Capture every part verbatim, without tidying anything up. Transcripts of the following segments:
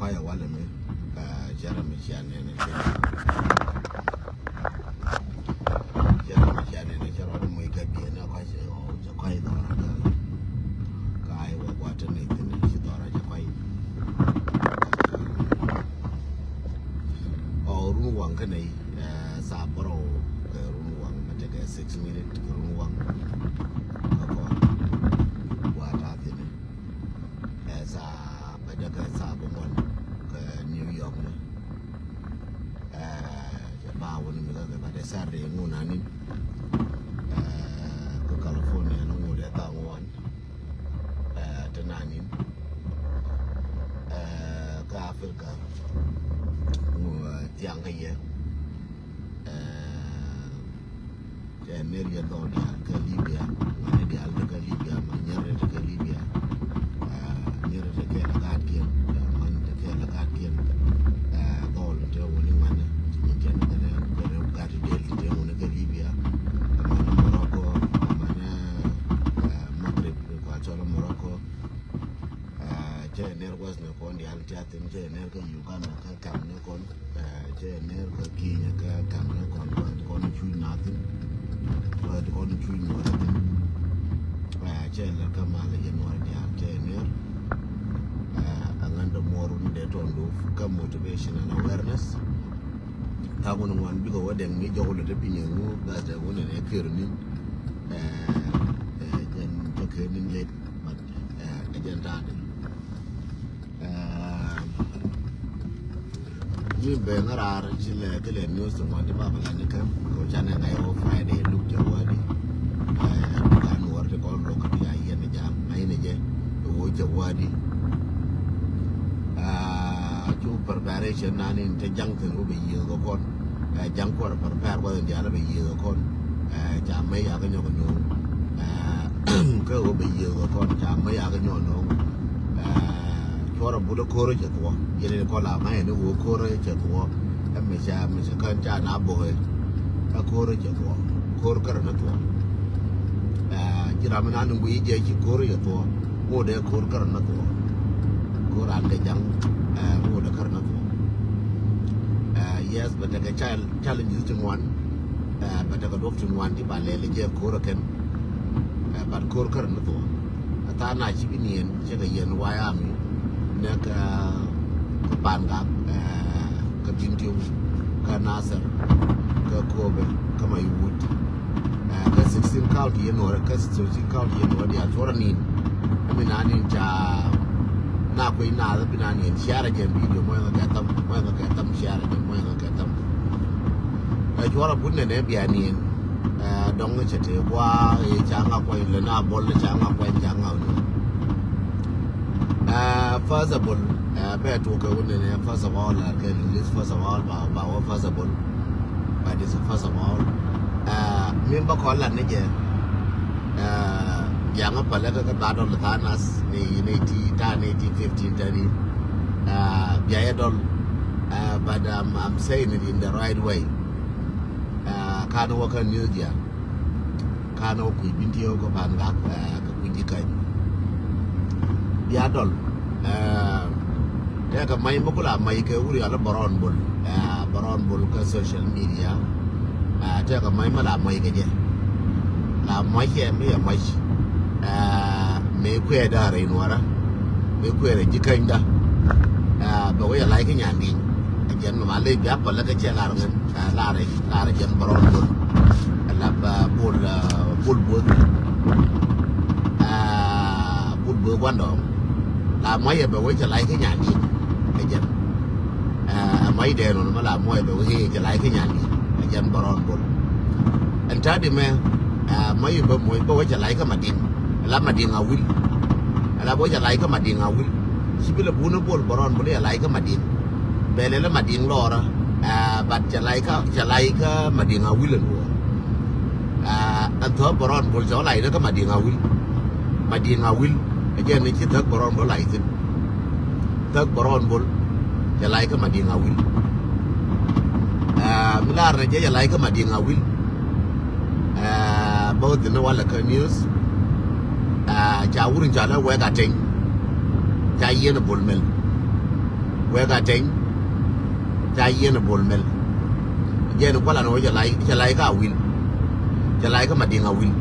Ɛ walɛ mi, ɛ, cɛ rɔ mi cia nɛnɛ cɛ. Cɛ rɔ mi cia nɛnɛ cɛ rɔ mi kɛ biɛ nɛ kɔc cɛ kɔc dhɔra kɛ. Ka ai wɛ gua tɛ nɛ thin ci dhɔra cɛ kɔc. Ɔ run waŋ kɛ nɛ, ɛ, saa bärɔw, ɛ, run waŋ mɛ tekɛ six minute kɛ run waŋ. Kɛ kɔn gua ta thin. Ɛ, saa bɛ däkɛ saa bä ŋuan kä New York ni. Ɛ, cɛ ba wä ni mi kä kɛ ba dee Saturday ŋun ani. Ɛ, kä California ni ŋun dee thaa ŋuan. Ɛ, te nani. Ɛ, kä Africa ŋun, ɛ, thiaŋ kä yɛ. Ɛ, cɛ ner yɛ dhɔl diaal kä Libya, mani diaal te kä Libya, ma nyɛr te kä Libya. Ɛ, nyɛr te kɛ la gaatkiɛn, ɛ, man te kɛ la gaatkiɛn. Ɛ, dhɔl te wuni mani, ni jɛn kɛ rɛw, kɛ rɛw gaat del te wuni kä Libya. Ɛ, mani Morocco, ɛ, mani, ɛ, Maghrib, kua cɔl Morocco. Ɛ, cɛ ner Western kɔn diaal tia thin, cɛ ner kä Uganda kä kam ni kɔn. Ɛ, cɛ ner kä Kenya kä kam ni kɔn, kɔn ti kɔn cuc na thin. Kɔn ti kɔn cuc nuɔr thin. Ɛ, cɛ ler kä mal yɛ nuɔr diaal cɛ ner. Ɛ, aŋan de muɔr wun de tɔn du kä motivation and awareness. Tha wun ŋuan bikɛ wä dɛŋ mi jɔk wun de piny ŋu gas de wun ne kir ni. Ɛ, ɛ, jɛn jɔk kir ni let. But, ɛ, ɛ jɛn ta̱a̱ di. Ɛ, mi ben ŋa̱ raar ci lɛ, ci lɛ news ti ŋuan ti ba bä lani kɛ. Ko canɛ ŋa̱ yɛ wä Friday luk jɛ wä di. Ɛ, kan wä ti kɔn lok ti a yɛn jam ŋa̱ yɛn jɛ. Wä jɛ wä di. Ɛ, cu preparation nani te jaŋ thin wä bɛ yiëë kɛ kɔn. Ɛ, jaŋ kuɔr prepare wä dial bɛ yiëë kɛ kɔn. Ɛ, ca mɛ ya kɛ nyɔk nyɔk. Ɛ, kä ɣöö bɛ yiëë kɛ kɔn ca mɛ ya kɛ nyɔk nyɔk. Ɛ, cuɔrɛ but ɛ ko̱rɛ cɛ thuɔ. Yɛn in kɔn la mɛ ni ɣöö ko̱rɛ cɛ thuɔ. Ɛ mɛ ca, mɛ ca kän ca na bokɛ. Ɛ ko̱rɛ cɛ thuɔ. Ko̱r kärɛ ni thuɔ. Ɛ, ci ram mi na ni guiy jɛ ci ko̱rɛ cɛ thuɔ. Ŋot ɛ ko̱r kärɛ ni thuɔ. Ko̱r an kɛ jaŋ. Ɛ, ŋot ɛ kärɛ ni thuɔ. Ɛ, yes, bɛ tekɛ chal-, challenges ti ŋuan. Ɛ, bɛ tekɛ duɔp ti ŋuan ti ba lɛl jɛ ko̱r ɛ kɛn. Ɛ, but ko̱r kärɛ ni thuɔ. Ɛ tha̱a̱ŋ na ci bi niɛn cɛ kɛ yɛn White Army. Nɛ kɛ, kɛ Pangak, ɛ, kɛ Bentiu, kɛ Nasir, kɛ Kobe, kɛ Maiwut. Ɛ, kä sixteen county yɛn nuɔrɛ, kä sixteen county yɛn nuɔrɛ diaal cuɔrɛ nin. Ɛ mi na nin ca na kuec naath bi na nin ciarɛ jɛ video mɔc ŋa kɛ tham, mɔc ŋa kɛ tham ciarɛ jɛ mɔc ŋa kɛ tham. Ɛ cuɔrɛ but nɛnɛ bia nin. Ɛ dɔŋ cɛ tëë gua̱a̱ i̱ ca ŋa kuany lɛ na bol ca ŋa kuany ca ŋa wuni. Ɛ, first of all, ɛ, bɛ tuɔk kɛ wun nɛnɛ, first of all, ɛ, kɛ English, first of all, ba, ba wä first of all. But it's a first of all. Ɛ, min bä kɔn lat ni jɛ. Ɛ, jaŋä pälɛ kä, kä ba dɔl tha̱a̱ŋ nath ni, ni ti, ta̱a̱ ni ti fifteen tɛni. Ɛ, bia yɛ dɔl. Ɛ, but, um, I'm saying it in the right way. Ɛ, kan wä kä news jɛ. Kan wä kui̱ Bentiu kä Pangak, ɛ, kä kui̱ ji̱ käny. Bia dɔl. Ɛ, tɛkɛ mac mi ku la mac kɛ wuri ala Brown Bol. Ɛ, Brown Bol kä social media. Ɛ, tɛkɛ mac mi la mac kɛ jɛ. La mac kɛ mi yɛ mac. Ɛ, mi kuɛ da̱rɛ in wara. Mi kuɛ rɛ ji̱ käny da. Ɛ, bɛ wä yɛ lac kä nyan di̱ny. Ɛ jɛn mi ma lec bia pälɛ kä cɛ lar ŋän. Ɛ, lar, lar jɛn Brown Bol. Ɛ, la ba Bol, ɛ, Bol Buɔth. Ɛ, Bol Buɔth guandɔɔŋ. La muɔyɛ bɛ wee cɛ lac kä nyan di̱t. Ɛ jɛn. Ɛ, muɔy dee nɔnɔ ma la muɔyɛ bɛ wee cɛ lac kä nyan di̱t. Ɛ jɛn Brown Bol. Ɛn ta̱a̱ di mɛ, ɛ, muɔyɛ bɛ muɔy bɛ wee cɛ lac kä Madiŋ. Ɛ la Madiŋ Awil. Ɛ la bɛ wee cɛ lac kä Madiŋ Awil. Ci bi lɛ bunä Bol Brown Bol yɛ lac kä Madiŋ. Bɛ lɛ lɛ Madiŋ lɔɔrä, ɛ, but cɛ lac kä, cɛ lac kä Madiŋ Awil ɛn wä. Ɛ, ɛn thɔ̱ Brown Bol cɛ wä lac ni kä Madiŋ Awil. Madiŋ Awil. Ɛ jɛn ni ci Thäk Brown Bol lac thi̱n. Thäk Brown Bol cɛ lac kä Madiŋ Awil. Ɛ, mi lar ni jɛ cɛ lac kä Madiŋ Awil. Ɛ, both ni walɛ kä news. Ɛ, ca wur in ca lɛ wek a teny. Ca yien Bol Mel. Wek Ateny, ca yiɛn ɛ Bol Mel. Jɛn kualan ɣöö cɛ lay, cɛ lay kä Awil. Cɛ lay kä Madiŋ Awil.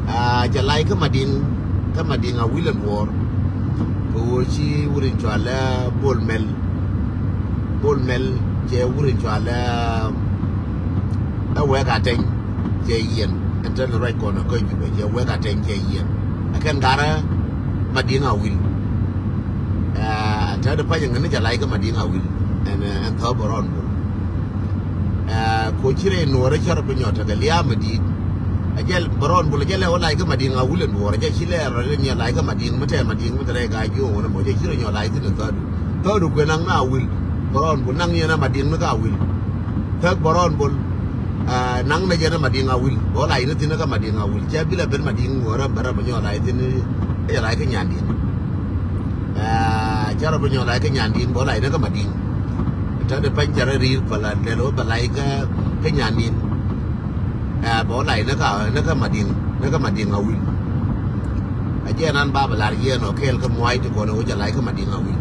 Aa, cɛ lay kä Madiŋ, kä Madiŋ Awil ɛn duɔ̱ɔ̱r. Kɛ ɣöö ci wut in cɔalɛ Bol Mel. Bol Mel cɛ wut in cɔalɛ, ɛ Wek Ateny cɛ yiɛn. Ɛn te ni ruac kɔn kä Jubɛ cɛ Wek Ateny cɛ yiɛn. Ɛ kɛn garä Madiŋ Awil. Aa, te di panyɛ ŋäni cɛ lay kä Madiŋ Awil. Ɛn, ɛn thɔp bɛ rɔɔn bul. Aa, ko ci rɛy nuɔrä cärä bi nyɔt tekɛ lia̱a̱ mɛ di̱i̱t. Ɛ jɛl bɛ rɔɔn bul ɛ jɛl ɛ wä lay kä Madiŋ Awil ɛn duɔ̱ɔ̱r ɛ jɛ ci lɛ rɔ lɛ nyɛ lay kä Madiŋ mi tɛ Madiŋ mi tɛ rɛy gaa jiöŋ wä nɛ mɔ jɛ ci rɛ nyɔ lay thin ɛn thädu. Thädu kuɛ naŋ ni Awil. Bɛ rɔɔn bul naŋ ni ɛn ɛ Madiŋ ni kä Awil. Thäk bɛ rɔɔn bul. Aa, naŋ ni jɛ ni Madiŋ Awil. Bɛ wä lay ni thin ni kä Madiŋ Awil. Cɛ bi lɛ ben Madiŋ nuɔrä bɛ rɛ bɛ nyɔ lay thin ni ɛ lay kä Nyandiŋ. Aa, cɛ rɔ bi nyɔ lay kä Nyandiŋ bɛ wä lay ni kä Madiŋ. Te di pany cɛ rɛ ri̱i̱r pä la lɛl wä bɛ lay kä, kä Nyandiŋ. Ɛ, bɛ wä lay ni kä, ni kä Madiŋ, ni kä Madiŋ Awil. Ɛ jɛn an ba bɛ lar yɛn ɔ kɛɛl kä muay ti kɔn ɛ wä jɛ lay kä Madiŋ Awil.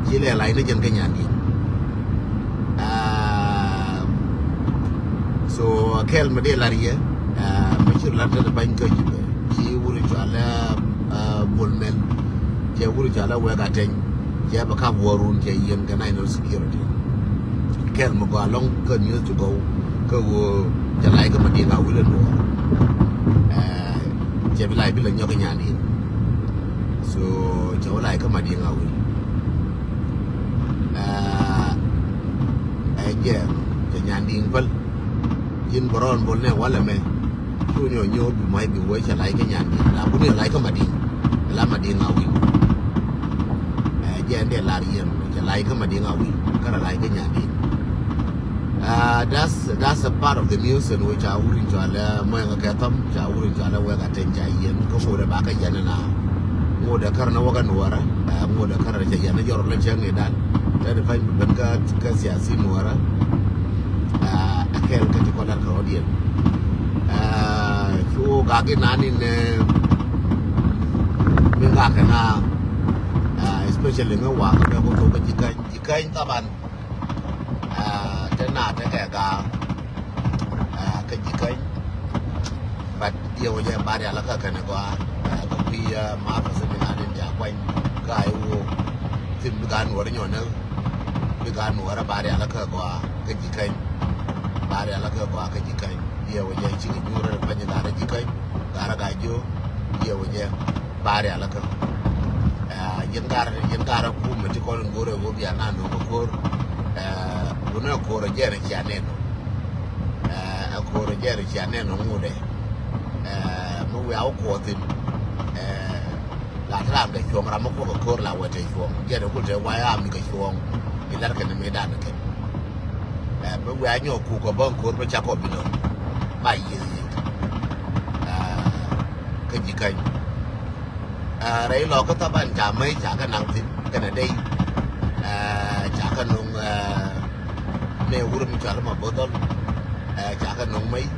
Ci lɛ lay ni jɛn kä Nyandiŋ. Ɛ, so, ɛ kɛɛl mi dee lar yɛ, ɛ, mi ci lar te di pany kä Jubɛ. Ci wut in cɔalɛ, ɛ, Bol Mel. Cɛ wut in cɔalɛ Wek Ateny. Cɛ bɛ kap wäärun cɛ yiɛn kɛ national security. Kɛl mi gɔaa ɛlɔ̱ŋ kä news ti gɔw kä ɣöö cɛ lay kä Madiŋ Awil ɛn duɔ̱ɔ̱r. Ɛ, cɛ bi lay bi lɛ nyɔk kä Nyandiŋ. So cɛ wä lay kä Madiŋ Awil. Ɛ, ɛ jɛ cɛ Nyandiŋ päl. Ji̱n bɛ rɔɔn bol nɛ walɛ mɛ. Cu ni ɔ nyuɔ̱ɔ̱r bi muay bi wee cɛ lay kä Nyandiŋ la bun yɛ lay kä Madiŋ. La Madiŋ Awil. Ɛ, jɛ ɛn dee lar yɛn cɛ lay kä Madiŋ Awil kä rɛ lay kä Nyandiŋ. Ɛ, that's, that's a part of the news ɛn wee ca wur in cɔalɛ Muɛŋ kɛ thɔm ca wur in cɔalɛ Wek Ateny ca yiɛn kä ŋot ɛ ba kä yɛn ɛn a ŋot ɛ kär ni wä kä nuɔrä. Ɛ, ŋot ɛ kär ni cɛ yɛn ni jɔr lä cäŋ i̱ dan. Tɛt i̱ pany bi ben kä, kä siasi nuɔrä. Ɛ, ɛ kɛl kä ti kɔn lar kä rɔ̱diɛn. Ɛ, cu gak inan in, ɛ, mi gak kɛ na, ɛ, especially ŋä wak kɛ kɔ thok kä Jikäny, Jikäny thaban. Ɛ, te na te kɛ gak, ɛ, kä Jikäny. But diɛ wä jɛ bar yal kä kɛn gɔaa, ɛ, kä kui̱, ɛ, ma fasi mi nan in ja kuany. Kä a i̱ wä thin bi gan wä ri nyɔ nä. Bi gaa nuɔrä ba rial kä gɔaa kä Jikäny. Ba rial kä gɔaa kä Jikäny. Yɛ wä jɛ cikɛ nyuurä pany gaa rɛ Jikäny. Gaa rɛ gaa jiö. Yɛ wä jɛ ba rial kä. Ɛ, yɛn gaa rɛ, yɛn gaa rɛ kumɛ ti kɔn in go̱rɛ wä bia na nööŋ kä ko̱r. Ɛ, wunɛ ko̱r jɛ rɛ cia nɛn. Ɛ, ko̱r jɛ rɛ cia nɛn ŋudɛ. Ɛ, mi wiaa wä kuɔth in. Ɛ, la ti ram kɛ cuɔ̱ŋ ram mi kuɔk kɛ ko̱r la wɛ tɛ cuɔ̱ŋ. Jɛ rɛ kul tɛ waya mi kɛ cuɔ̱ŋ. Ilar kɛn mi dan kɛn. Ɛ, mi wiaa nyɔk kuk kɛ bäŋ ko̱r mi cakɔ binɔ. Ma yieth yieth. Ɛ, kä Jikäny. Ɛ, rɛy lɔkä thaban ca mäc ca kɛ naŋ thi̱n kɛnɛ dey. Ɛ, ca kɛ no̱ŋ, ɛ, nɛ wurɛ mi cɔal ma bothɔl. Ɛ, ca kɛ no̱ŋ mäc.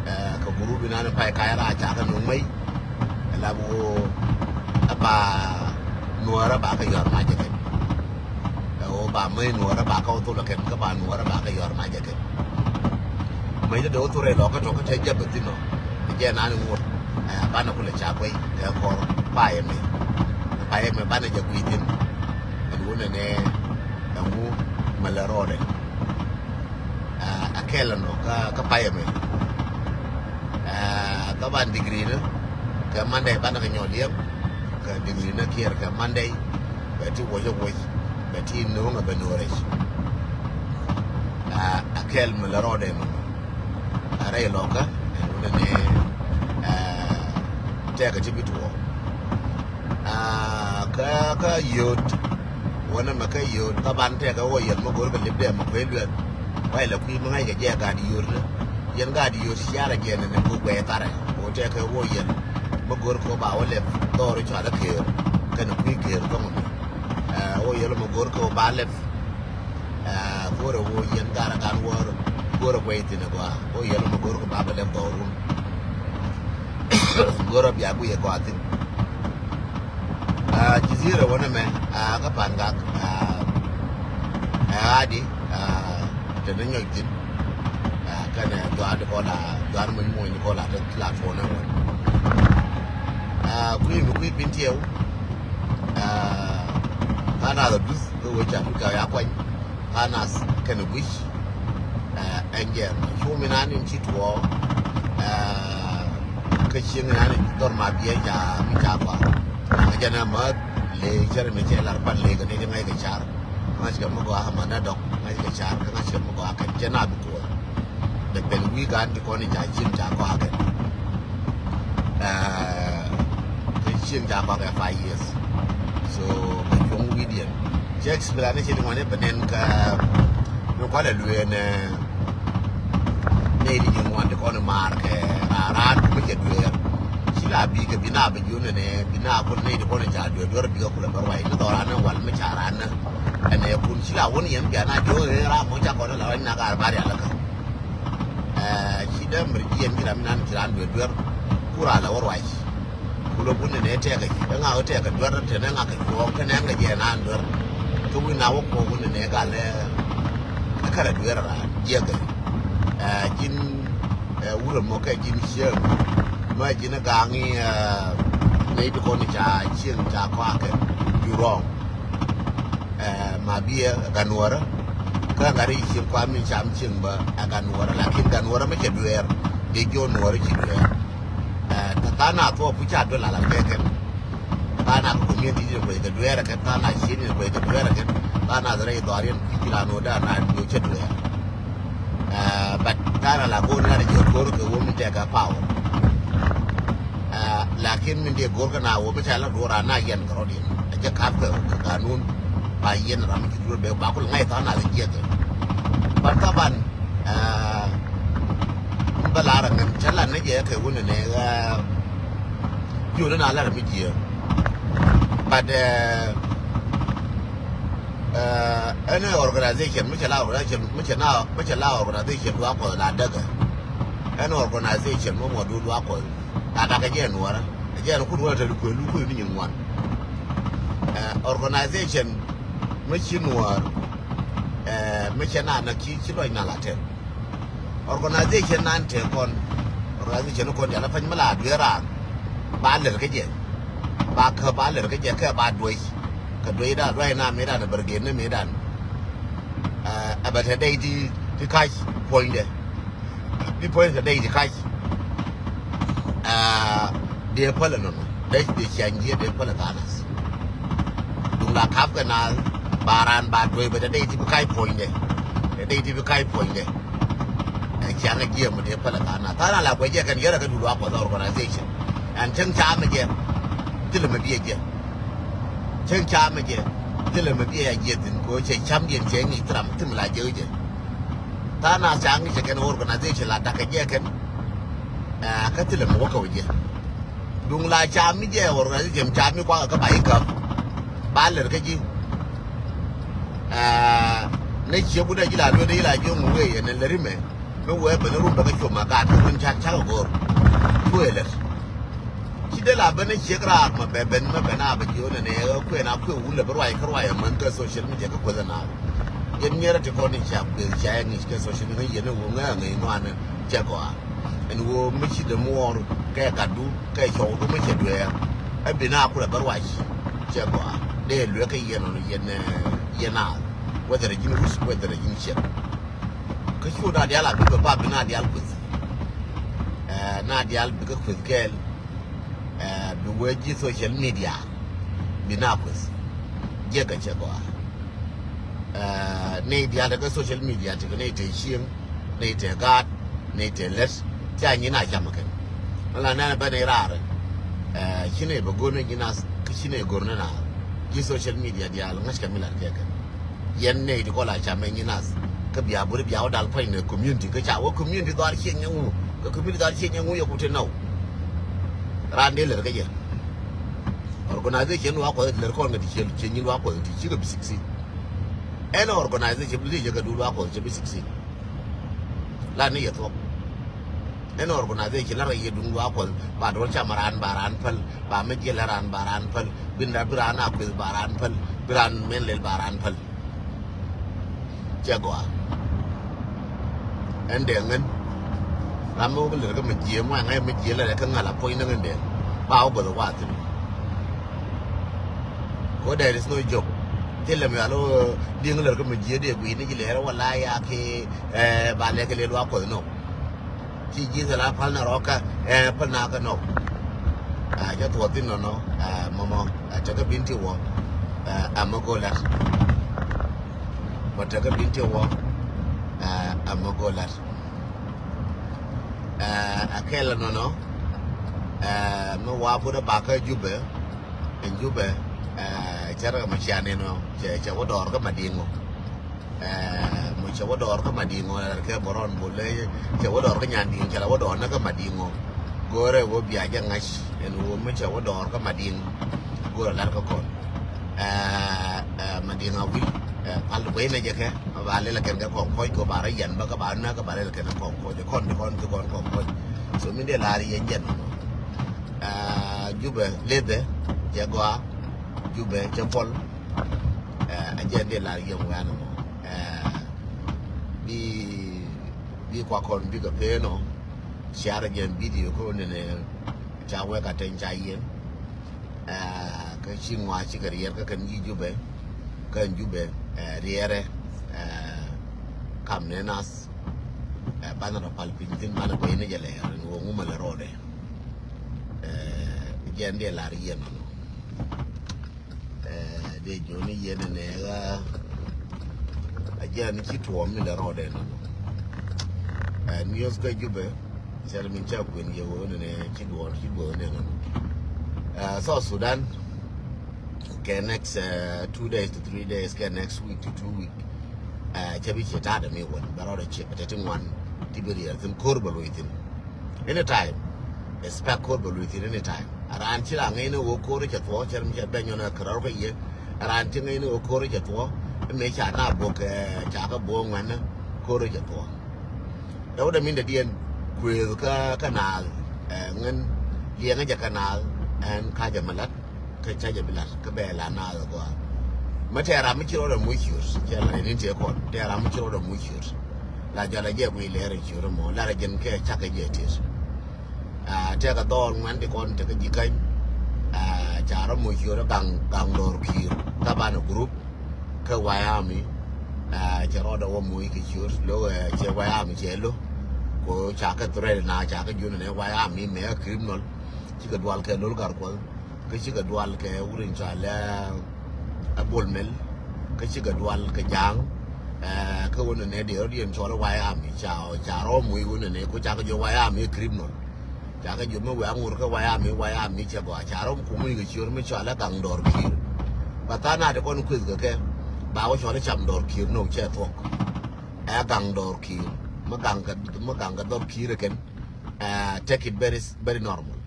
Ɛ, kɛ gurup inan pay kay ra ca kɛ no̱ŋ mäc. Ɛ lap ɣöö ɛ ba nuɔɔrä ba kɛ yɔr mac ɛ kɛn. Ɛ ɣöö ba mäc nuɔɔrä ba kɛ wä thol ɛ kɛn kä ba nuɔɔrä ba kɛ yɔr mac ɛ kɛn. Mäc dee wä thol rɛy lɔkä tɔ̱ kä te jap ɛ thi̱n ɔ. Ɛ jɛ nani ŋot. Ɛ banɛ kulɛ ca guey kɛ kɔr payɛ mɛ. Payɛ mɛ banɛ jɛ guiy thi̱n. Ɛn wunɛ nɛ ɛŋu mɛ lɛ rɔɔdɛ. Ɛ, a kɛl ɛnɔ kä, kä payɛ mɛ. Ɛ, thaban digri ni kɛ Monday banɛ kɛ nyɔl yɛm. Kɛ digri ni kiɛr kɛ Monday bɛ ti woc a woc bɛ ti no̱o̱ŋ a bɛ no̱o̱rɛc. Ɛ, a kɛl mi lɛ rɔɔdɛ mɛ. A rɛy lɔkä ɛn wunɛ ni, ɛ, tɛkɛ ti bi tuɔɔk. Ɛ, kä, kä yio̱o̱t. Wänä mɛ kä yio̱o̱t thaban tɛkɛ wä yɛl mi go̱r kɛ lip dɛ mɛ kuec luɛth. Kuay lɛ kui̱ mi ŋa̱ckɛ jɛ gaat yio̱o̱t lä. Yɛn gaat yio̱o̱t ciarɛ jɛ nɛnɛ go̱ guɛy tharɛ. Wä tɛkɛ wä yɛl mi go̱r kɛ wä ba wä lɛp dhɔr i̱ cɔalä keer. Kɛnɛ kui̱ keer thɔŋ mi. Ɛ, wä yɛl mi go̱r kɛ wä ba lɛp. Ɛ, go̱rɛ wä yɛn gaat ɛ gaat wäär. Go̱rɛ guɛy thi̱n ɛ gɔaa. Wä yɛl mi go̱r kɛ ba bɛ lɛp dhɔrun. Go̱rɛ bia guiy ɛ gɔaa thi̱n. Jizira wänɛ mɛ, kä Pangak, ɛ ɣa̱di, tɛn ni nyɔc thi̱n, kɛnɛ jua̱a̱r di kɔn la, jua̱a̱r muny muny di kɔn la, la tuɔnɛ wän. Kui̱ mi kui̱ bin tiɛw, kä na la duth kä wee ca tukä ya kuany. Kä nath kɛnɛ guic, ɛn jɛ cu mi nan in ci tuɔɔ, kä cieŋ nan in dhɔr ma biɛ ca mi ca kɔa. Kä jɛn ɛ mäth le cɛr mi cɛ lar pan le kɛ ni jɛ ŋa̱c kɛ car. Ŋa̱c kɛ mi gɔaa ma na dɔk ŋa̱c kɛ car kä ŋa̱c kɛ mi gɔaa kɛn jɛ na bi kuɔth. Dɛ pɛn wi̱i̱ gan ti kɔn in ca cieŋ ca kɔa kɛn. Kä cieŋ ca kɔak ɛ five years. So kɛ cuɔ̱ŋ wi̱i̱diɛn cɛ explanation ŋuani bɛ nɛn kä mi kualɛ luëë nɛ nɛy di ji̱ ŋuan ti kɔn maar kɛ raan raan mi cɛ dueer. Ci la bi kɛ bi na bɛ ji̱ wun nɛ bi na kun nɛy di kɔn ca dueer dueer bi kɛ kulɛ bɛ ruac ni dhɔran ni wal mi ca ran ni ɛnɛ kun ci la wun yɛn bia na ji̱ wun ɣee ram mɔ ca kɔn la ruac na gar bar yal kä. Ci dee mɛr jiɛn ji̱ ram inan ci ran duer duer. Ku ran lɛ wä ruac. Ku lɔ kun nɛ tɛkɛ ɛ ŋa wä tɛkɛ duer tɛn ɛ ŋa kɛ cuɔɔk kɛn ɛ ŋa jɛ nan duer. Kä wi̱n na wä kuɔk kun nɛ gal ɛ kärɛ duer ran jiɛkɛ. Ji̱n wurɛ mɔ kɛ ji̱n cieŋ. Mɛ ji̱n ɛ gaŋ i̱ nɛ i̱ bi kɔn ca cieŋ ca kɔakɛ. You wrong. Ma biɛ ɛ gan wärä kä ŋa̱r i̱ cieŋ kuan mi cam cieŋ bä ɛ gan wärä lakin gan wärä mi cɛ dueer. Dee jiɔ nuɔrä ci dueer. Kä tha̱a̱ŋ na thuɔɔk puc ca duel ala kɛ kɛn. Tha̱a̱ŋ na kä community ni kuec kɛ dueer ɛ kɛn tha̱a̱ŋ na cien ni kuec kɛ dueer ɛ kɛn. Tha̱a̱ŋ na rɛy dhɔriɛn kui̱ ci la nuɔ̱ɔ̱r dan na duel cɛ dueer. But tha̱a̱ŋ na la go̱o̱r ni la jɛ ko̱r kɛ wä mi tɛkɛ power. Lakin min dee go̱r kä na wä mi ca la duɔ̱ɔ̱r a na yɛn kɛ rɔ̱diɛn a jɛ kap kɛ kɛ ganun. Ba yɛn ram mi ci duɔ̱ɔ̱r bɛ ba kul ŋa̱c tha̱a̱ŋ na kɛ jiɛk kɛ. But thaban mi bä lar a ŋän cä la ni jɛ kɛ wun ni nɛ jiö ni na lar mi jiɛ. But ɛn organization mi cɛ la organization mi cɛ la organization duak kɔth la däkɛ. Ɛn organization mi mɔ duɔ̱ɔ̱r duak kɔth. Ata kɛ jɛ nuɔrä. Ɛ jɛ ni kun wä te kuɛ lu kuɛ ni nyin wan. Organization mi ci nuɔr. Mi cɛ na na ki ci lɔc na la tɛn. Organization nan te kɔn. Organization kɔn yala pany mi la duɛ ran. Ba lɛr kɛ jɛ. Ba kä ba lɛr kɛ jɛ kɛ ba duɛ. Kɛ duɛ da duɛ na mi dan bergen ni mi dan. Ɛ bɛ te dɛ ti ti kac puɔnyde. Bi puɔ̱ny kɛ dee ti kac. Dee pälɛ nɔnɔ dee dee ciany jiɛ dee pälɛ kanas. Duŋ la kap kɛ na ba ran ba tuɔy bɛ dee ti bi kac puɔ̱nydɛ. Dee ti bi kac puɔ̱nydɛ. Ɛ ciaŋ jiɛ mɔ dee pälɛ kanas tha̱a̱ŋ la kuɛ jɛ kɛn yɛrɛ kɛ dul wa kuɔth organization. Ɛn cäŋ ca mɛ jɛ thilɛ mɛ biɛ jɛ. Cäŋ ca mɛ jɛ thilɛ mɛ biɛ ya jiɛ thin ko cɛ cam diɛn cɛ ŋi̱i̱c thiram thim la jɛ jɛ. Tha̱a̱ŋ na ca ŋi̱cɛ kɛn organization la da̱kɛ jɛ kɛn. Kä thilɛ mi wäkä wä jɛ duŋ la ca mi jɛ organization ca mi kuakä kä ba i̱ käp. Ba lɛr kä ji̱. Nɛ ciɛ bun ɛ ji̱ la luet ɛ ji̱ la ji̱ ŋuŋ wee yɛn ɛ lɛr imɛ. Mi wee ben rum bɛ kä com a gaat kä wun ca cak ɛ go̱o̱r. Tuɛ lɛr. Ci dee la ben ciek raar mɛ bɛ ben mɛ ben a bɛ jiö nɛ nɛ ɣä kuɛn a kuɛ wulɛ bi ruac kä ruac ɛmän kä social media kä kueth ɛnaal. Yɛn nyɛrɛ ti kɔn in ca kueth ca yɛ ŋic kä social media yɛn ɛ wä ŋä ŋäc nuanɛ cɛ gɔaa. Ɛn wä mi ci dee muɔɔr kɛ gatdu kɛ cɔwdu mi cɛ duɛɛr. Ɛ bin a kulɛ bä ruac cɛ gɔaa dee luek kä yɛn ɔn yɛn yɛn a. Whether ɛ ji̱n rus whether ɛ ji̱n ciek. Kä cu na dial a bi bɛ ba bi na dial kueth. Na dial bikɛ kueth kɛɛl. Bi wee ji̱ social media bi na kueth. Jiɛkɛ cɛ gɔaa. Nɛy dial kɛ social media tikɛ nɛy te cieŋ nɛy te gaat nɛy te lät. Cia nyin a cam kɛn. Mɛ la nɛn bɛ nɛy raar. Ci nɛy bɛ go̱r ni nyin a kä ci nɛy go̱r ni na. Ji̱ social media dial ŋäc kɛ mi lat kɛ kɛn. Yɛn nɛy ti kɔn la cam ɛ nyin nath kä bia buri bia wä dal puɔ̱ny nɛ community kä ca wä community dhɔar cieŋ nyɛ ŋu. Kä community dhɔar cieŋ nyɛ ŋu yɛ ku te nɔw. Raan dee lɛr kä jɛ. Organization luaak kuɔth lɛr kɔn kɛ ti ciel ciel nyin luaak kuɔth ti cikɛ bi sixteen. Ɛn organization bi liecɛ kɛ du luaak kuɔth cɛ bi sixteen. La ni yɛ thuɔk. Ɛn organization la rɛy yɛ duŋdu a Kuɔth ba duɔl cam raan ba raan päl, ba mi jiɛl raan ba raan päl, bin ra bi raan a kueth ba raan päl, bi raan men lel ba raan päl. Cɛ gɔaa. Ɛn dee ŋän. Ram mi wä bi lät kä mi jiee muac ŋa̱c mi jiee lät kä ŋäl a puɔ̱ny ni ŋän dee. Ba wä bäth wath thi̱n. Ko there is no joke. Thilɛ mi alo diŋ lät kä mi jiee dee gui̱n ni ji̱ lɛɛr wala ya ki, eh, ba lɛk lel wa Kuɔth nɔ. Ci ji̱ thil a päl na rɔkä, eh, päl na kä nɔ. Ah, cä thuɔth thi̱n nɔnɔ, ah, mɔmɔ, ah, tekɛ bin ti wɔ, ah, amä go̱o̱lät. Mɔ tekɛ bin ti wɔ, ah, amä go̱o̱lät. Ah, a kɛl nɔnɔ, ah, mi wa put a bakä Jubɛ, in Jubɛ, ah, cɛ rɛ mɔ cia nɛn ɔ, cɛ, cɛ wä dɔɔr kä Madiŋ ɔ. Eh, mɔ cɛ wä dɔɔr kä Madiŋ ɔ, lar kɛ bɔrɔn bol lɛ, cɛ wä dɔɔr kä Nyandiŋ, cɛ la wä dɔɔr nä kä Madiŋ ɔ. Go̱rɛ wä bia jɛ ŋa̱c, ɛn wä mi cɛ wä dɔɔr kä Madiŋ. Go̱rɛ lar kä kɔn. Eh, eh, Madiŋ a wil, eh, pal guey nɛ jɛ kɛ, ma ba lɛl kɛn kɛ kɔn kɔc, kɔ ba rɛ yɛn bä kä ba nä kä ba lɛl kɛn kɔn kɔc, kɔn, kɔn, kɔn kɔc. So mi dee lar yɛn jɛn. Eh, Jubɛ, lethɛ, cɛ gɔaa, Jubɛ, cɛ pɔl. Eh, a jɛn dee lar yɛn wɛn mɔ. Eh, bi, bi kua kɔn bikɛ pee nɔ. Share jɛn video kä wä nɛnɛ ca wek a teny ca yɛn. Eh, kä ci ŋɔa cikɛ riɛr kä kɛn yi Jubɛ. Kɛn Jubɛ, eh, riɛrɛ, eh, kam nɛ nath. Eh, banɛ rɔ pal piny thin banɛ guɛy ni jɛ lɛ rin wä ŋumɛ lɛ rɔɔdɛ. Eh, jɛn dee lar yɛn nɔ. Eh, dee joni yɛn nɛ ɣä. A jɛn ci tuɔm ni lɛ rɔɔdɛ nɔ. Eh, news kä Jubɛ. Cɛl min ca kuen yɛ wä nɛ ci duɔr ci duɔr nɛ nɔ. Eh, South Sudan. Kɛ next, eh, two days to three days, kɛ next week to two week. Eh, cɛ bi ciɛ ta̱a̱dɛ mi wän bɛ rɔɔdɛ ciɛ bɛ tɛ ti ŋuan ti bi riɛl thin ko̱r bɛ luɔi thin. Anytime. Expect ko̱r bɛ luɔi thin anytime. A raan ci la ŋäcni ɣöö ko̱r cɛ thuɔ̱k cɛ rim cɛ bɛ nyɔn ɛ kärɔr kä yie. A raan ci ŋäcni ɣöö ko̱r cɛ thuɔ̱k. Mëë ca na bok, eh, ca kä bok ŋuɛ̈nä ko̱r cɛ thuɔ̱k. Dɔw dɛ min dɛ diɛn kuëëth kä, kä naath, eh, ŋän liɛŋä jɛ kä naath ɛn ka jɛ mi la̱t. Kä ca jɛ bi lat kä bɛ la naath ɛ gɔaa. Mä tɛɛr ram mi ci rɔɔdɛ muc ciöt cɛ la ni tiɛ kɔn tɛɛr ram mi ci rɔɔdɛ muc ciöt. La jɔl a jɛ guiy lɛɛr in ciöt mɔ la rɛ jɛn kɛ cakɛ jɛ tiet. Ah, tɛkɛ dhɔɔl ŋuɛn ti kɔn tekɛ ji̱ käny. Ah, ca rɔ muc ciöt gaŋ, gaŋ dɔɔr ki̱i̱r kä banɛ group. Kä White Army, ah, cɛ rɔɔdɛ wä muc kɛ ciöt lo, eh, cɛ White Army cɛ lo. Ko ca kɛ threat na ca kɛ jun nɛ White Army mɛ criminal. Cikɛ dual kɛ lol gar kuɔth. Kä cikɛ dual kɛ wur in cɔal ɛ, ɛ Bol Mel. Kä cikɛ dual kɛ ja̱a̱ŋ. Ɛ, kä wun nɛ dee rɔ diɛn cɔl ɛ White Army ca, ca rɔ muc wun nɛ ko ca kɛ jɔ White Army criminal. Ca kɛ jɔ mi wɛ aŋur kä White Army, White Army cɛ gɔaa ca rɔ kum muc kɛ ciöt mi cɔal ɛ gaŋ dɔɔr ki̱i̱r. Ba tha̱a̱ŋ na ti kɔn kueth kɛ kɛ ba wä cɔl ɛ cam dɔɔr ki̱i̱r nɔ cɛ thuɔ̱k. Ɛ gaŋ dɔɔr ki̱i̱r mi gaŋ kɛ, mi gaŋ kɛ dɔɔr ki̱i̱r ɛ kɛn. Uh, take it very, very normal.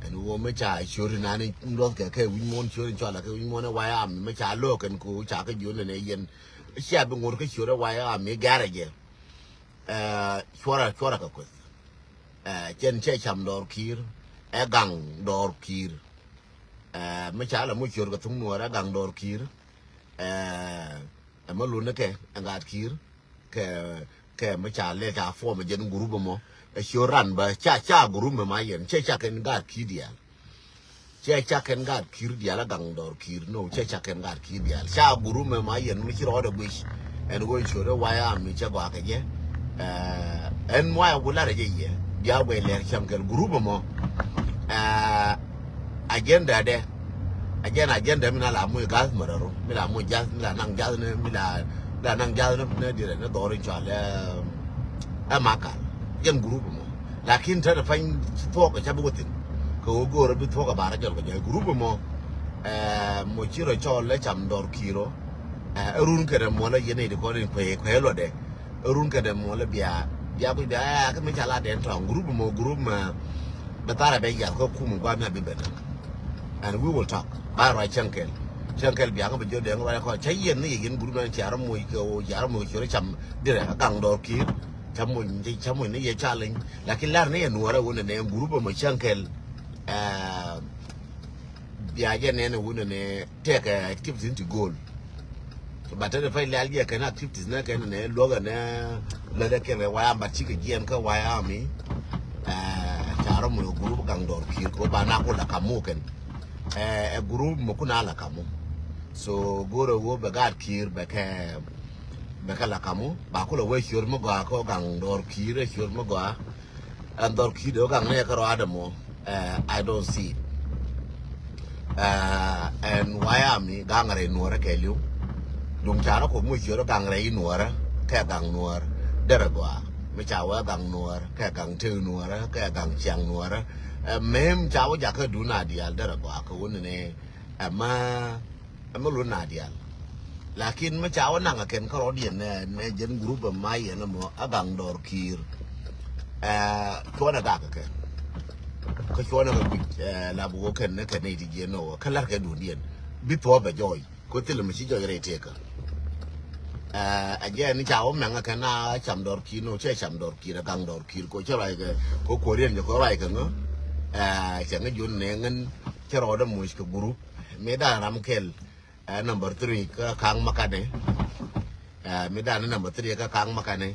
Ɛn ɣöö mi ca ciöt nani luɔth kɛ kɛ wi̱c muɔ̱ɔ̱n ciöt in cɔal kɛ wi̱c muɔ̱ɔ̱n ɛ White Army mi ca lo̱o̱k ɛn ko ca kɛ jiön ɛn ɛ yɛn. Cia bi ŋot kä ciöt ɛ White Army gɛ̈rɛ jɛ. Uh, cuɔrɛ, cuɔrɛ kɛ kueth. Uh, cɛn cɛ cam dɔɔr ki̱i̱r. Ɛ gaŋ dɔɔr ki̱i̱r. Uh, mi ca la mi ciöt kɛ thuŋ nuɔɔr ɛ gaŋ dɔɔr ki̱i̱r. Uh, ɛ mi lun ni kɛ ɛ gat ki̱i̱r. Kɛ, kɛ mi ca lɛ ca form jɛn group mɔ. Ɛ ciö ran bä ca, ca group mɛ ma yɛn cɛ ca kɛn gat ki̱i̱r diaal. Cɛ ca kɛn gat ki̱i̱r diaal a gaŋ dɔɔr ki̱i̱r no cɛ ca kɛn gat ki̱i̱r diaal ca group mɛ ma yɛn mi ci rɔɔdɛ guic. Ɛn ɣöö ciö dee White Army cɛ gɔaa kɛ jɛ. Ɛn muay a wula rɛ jɛ yɛ bia guɛy lɛr cam kɛl group mɔ. Ɛ, agenda dɛ. Agenda, agenda mi na la muc gath mɛ rɛro mi la muc jath mi la naŋ jath ni mi la, mi la naŋ jath ni, ni dirɛ ni dhɔr in cɔal ɛ, ɛ makal. Jɛn group mɔ. Lakin tɛn pany ci thuɔk ca bi wä thin. Kɛ wä go̱o̱r bi thuɔk a bar jɔl kɛ jɛ group mɔ. Ɛ, mɔ ci rɔ cɔl lɛ cam dɔr ki̱i̱r ɔ. Ɛ, run kɛ dɛ mɔ lɛ yɛn i̱ di kɔn in kuɛ kuɛ lɔ dɛ. Run kɛ dɛ muɔlɛ bia, bia kuc bia ɛ kä mi ca la dɛn tɔŋ group mɔ group mɛ. Bɛ tharɛ bɛ yath kä kum guam ya bi bɛ näk. And we will talk. Ba ruac cɛŋ kɛl cɛŋ kɛl bia kä bɛ jɔ dɛŋ ruac kɔ cɛ yɛn ni yɛ yɛn group mɛ cia rɔ moc kɛ o cia rɔ moc ciöt cam. Dirɛ a gaŋ dɔɔr ki̱i̱r. Ca muny, ca muny ni yɛ challenge. Lakin lar ni yɛ nuɔrɛ wunɛ nɛ group mɔ cɛn kɛl. Bia jɛ nɛn wunɛ nɛ tɛk activities ti goal. But tɛn fɛ lial jɛ kɛn activities nɛ kɛn nɛ luɔgɛ nɛ lɛ dɛ kɛn wayam, but cikɛ jiɛn kä wayam mi. Ca rɔ muny group gaŋ dɔr kir ko ba na ko la kamu kɛn. Ɛ group mɔ kuna la kamu. So goal wɔ bɛ gat kir bɛ kɛ bɛ kɛ la kamu ba kulɛ wee ciöt mi gɔaa kɛ gaŋ dɔr ki̱i̱r ɛ ciöt mi gɔaa. Ɛn dɔr ki̱i̱r dee gaŋ ni ɛ kɛ rɔadɛ mɔ. I don't see it. Ɛn wayami gaŋ rɛy nuɔrɛ kɛ li̱w. Duŋ ca rɔ kɔ mi ciöt gaŋ rɛy nuɔrɛ kɛ gaŋ nuɔr derɛ gɔaa. Mi ca wee gaŋ nuɔr kɛ gaŋ tëë nuɔrɛ kɛ gaŋ ciaŋ nuɔrɛ. Ɛ mem ca wee jakä dun a diaal derɛ gɔaa kɛ wun ni ɛmɛ. Ɛmɛ lun na dial. Lakin mi ca wä naŋ a kɛn kärɔɔdiɛn nɛ nɛ jɛn group ɛmɛ yɛn ɛmɔ a gaŋ dɔɔr ki̱i̱r. Cuɔnɛ gak kɛ kä cuɔnɛ kɛ kui̱c. La bi wä kɛn nɛ kɛn nɛ iti jiɛn nɔ wä kä la̱r kɛ duundiɛn bi thuɔɔp bɛ jɔɔc. Ko thilɛ mi ci jɔɔc rɛy tëëkä. A jɛ ni ca wä mɛŋ a kɛn a cam dɔɔr ki̱i̱r nɔ cɛ cam dɔɔr ki̱i̱r a gaŋ dɔɔr ki̱i̱r ko cɛ ruac kɛ ko kuɔriɛn jɛ ko ruac kɛ ŋä. Cɛ ŋä jun nɛ ŋän cɛ rɔɔdɛ moc kɛ group. Mi dan ram kɛl. Number three kä kaŋ makane. Mi dan number three kä kaŋ makane.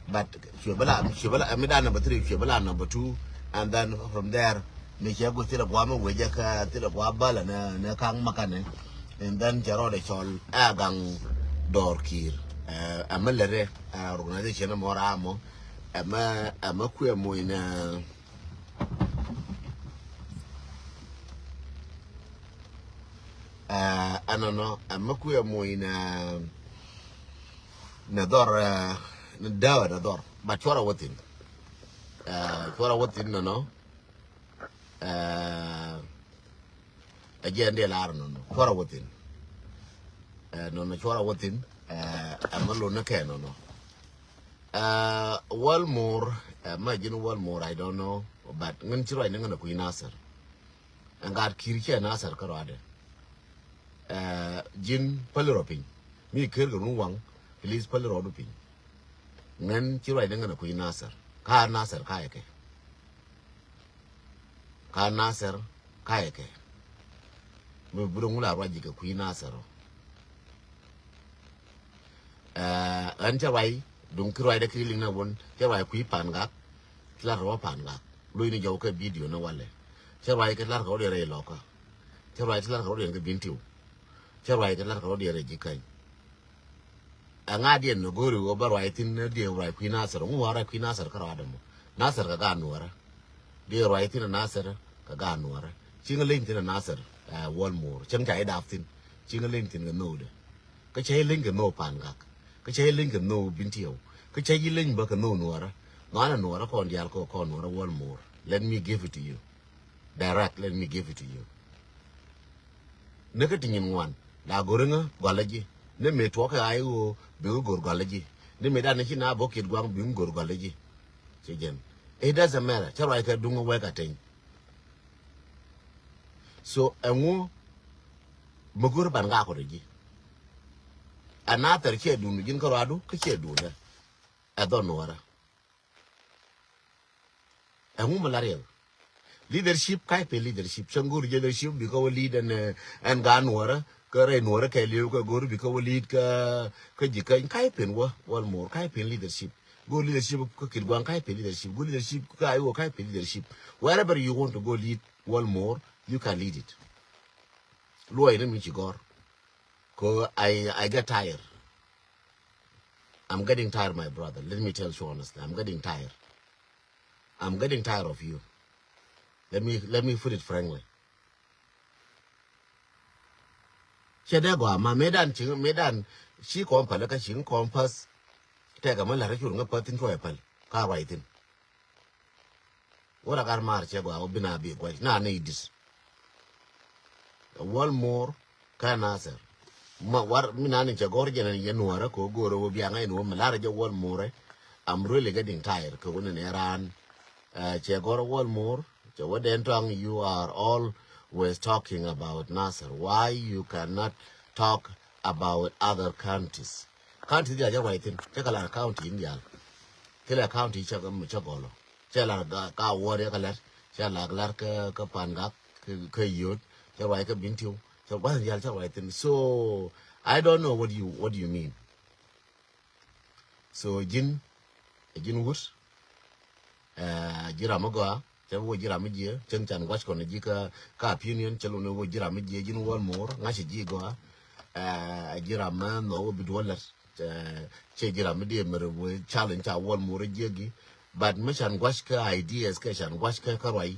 But cuɛ bä la cuɛ bä la mi dan number three cuɛ bä la number two. And then from there mi cɛ gu thilɛ gua mi wecɛ kä thilɛ gua bä la nɛ nɛ kaŋ makane. And then cɛ rɔɔdɛ cɔl ɛ gaŋ dɔɔr ki̱i̱r. Ɛmɛ lɛrɛ organization mɔ ram mɔ. Ɛmɛ ɛmɛ kuɛ moc nɛ. Ɛnɔnɔ ɛmɛ kuɛ moc nɛ nɛ dhɔr nɛ däwɛ nɛ dhɔr. But cuɔrɛ wä thin. Cuɔrɛ wä thin nɔnɔ. Ɛ jɛ ndɛ lar nɔnɔ cuɔrɛ wä thin. Nɔnɔ cuɔrɛ wä thin. Ɛmɛ lon nɛ kɛ nɔnɔ. Wal mor ɛmɛ jin wal mor I don't know. But ŋän ci ruac ni ŋän a kui̱ Nasir. Ɛn gaat ki̱i̱r cɛ Nasir kä ruadɛ. Ji̱n päli rɔ piny mi ker kɛ run waŋ. Please päli rɔɔdu piny. Ŋän ci ruac ni ŋän a kui̱ Nasir ka Nasir ka yɛ kɛ. Ka Nasir ka yɛ kɛ. Mi bi rɔ ŋul a ruac ji̱ kɛ kui̱ Nasir rɔ. Ɣän cä ruac duŋ ki ruacdä ki liŋ na wun cä ruac kui̱ Pangak. Ti lar kɛ wä Pangak lo̱c ni jɔw kɛ bidio ni walɛ. Cä ruac kɛ lar kɛ wä diɛ rɛy lɔkä. Cä ruac ti lar kɛ wä diɛ kɛ Bintiu. Cä ruac kɛ lar kɛ wä diɛ rɛy Jikäny. Ɛŋa diɛn ni go̱o̱ri wä bä ruac thin ni diɛ ruac kui̱ Nasir ŋu wä ruac kui̱ Nasir kä ruac dämɔ. Nasir kɛ gaat nuɔrä. Diɛ ruac thin Nasir kɛ gaat nuɔrä. Ciŋ leny thin Nasir. Wal mor cäŋ ca idap thin. Ciŋ leny thin kɛ nhowdɛ. Kä cä ileny kɛ no Pangak. Kä cä ileny kɛ no Bintiu. Kä cä ileny bä kɛ no nuɔrä. Nuanɛ nuɔrä kɔn dial kɔ kɔn nuɔrä wal mor. Let me give it to you. Direct, let me give it to you. Ni kä ti nyin ŋuan la gori ŋä gɔlä ji̱. Ni mi tuɔk kɛ ay ɣöö bi ŋä gor gɔlä ji̱. Ni mi dan ni ci na bok kiet guaŋ bi ŋä gor gɔlä ji̱. Ci jɛn. It doesn't matter. Cä ruac kɛ duŋ wek a teny. So ɛŋu mi gor ban gak kɔt ji̱. Ɛ na thɛr ciɛ dun ji̱n kä ruadu kä ciɛ dun dɛ. Ɛ dhɔn nuɔrä. Ɛŋu mi la riɛk. Leadership ka̱c pen leadership cäŋ go̱r jɛ leadership bi kä wä lead ɛn ɛn gaat nuɔrä kä rɛy nuɔrä kɛ liw kä go̱r bi kä wä lead kä kä ji̱ käny ka̱c pen wä wal mor ka̱c pen leadership. Go̱r leadership kä kit guaŋ ka̱c pen leadership go̱r leadership kä ay wä ka̱c pen leadership. Wherever you want to go lead wal mor you can lead it. Luɔy ni mi ci gɔr. Ko I I get tired. I'm getting tired, my brother. Let me tell you honestly, I'm getting tired. I'm getting tired of you. Let me let me put it frankly. Cɛ dee gɔaa ma mëëdan ci mëëdan ci kɔn päl kä ci kɔn päth. Tɛkɛ mi la̱t cur ŋä päth in cuɔyɛ päl ka ruac thin. Wä rakat maar cɛ gɔaa wä bi na bi guac na ni idis. Wal mor kä Nasir. Ma war mi na ni cɛ gɔr jɛ na ni yɛ nuɔrä ko goro wä biaŋ in wä mi lar jɛ wal mor. I'm really getting tired kɛ wä ni ni ran. Cɛ gɔr wal mor cɛ wä den tɔŋ you are always talking about Nasir. Why you cannot talk about other counties? Counties dial jɛ ruac thin cɛ kɛ lar county in dial. Thilɛ county cä kä mi cä gɔlɔ. Cä lar ka, ka Awuɔr yɛ kä lɛr. Cä lar lar kä, kä Pangak, kä, kä Yio̱o̱t. Cä ruac kä Bentiu. Cä gua̱th diaal cä ruac thi̱n. So, I don't know what you, what you mean. So, ji̱n, ji̱n wut. Ɛ, ji̱ ram mi gɔaa, cɛ bi wä ji̱ ram mi jiɛ, cäŋ can gua̱c kɔn ji̱ kä, kä opinion, cɛ lun wä ji̱ ram mi jiɛ, ji̱n Wuɔl Mo̱o̱r, ŋa̱c ji̱ gɔaa. Ɛ, ji̱ ram mi nhɔk wä bi duɔl lät, ɛ, cɛ ji̱ ram mi diɛ mɛr wä challenge ca Wuɔl Mo̱o̱r jiɛ gi. But mi can gua̱c kä ideas, kɛ can gua̱c kä, kä ruac.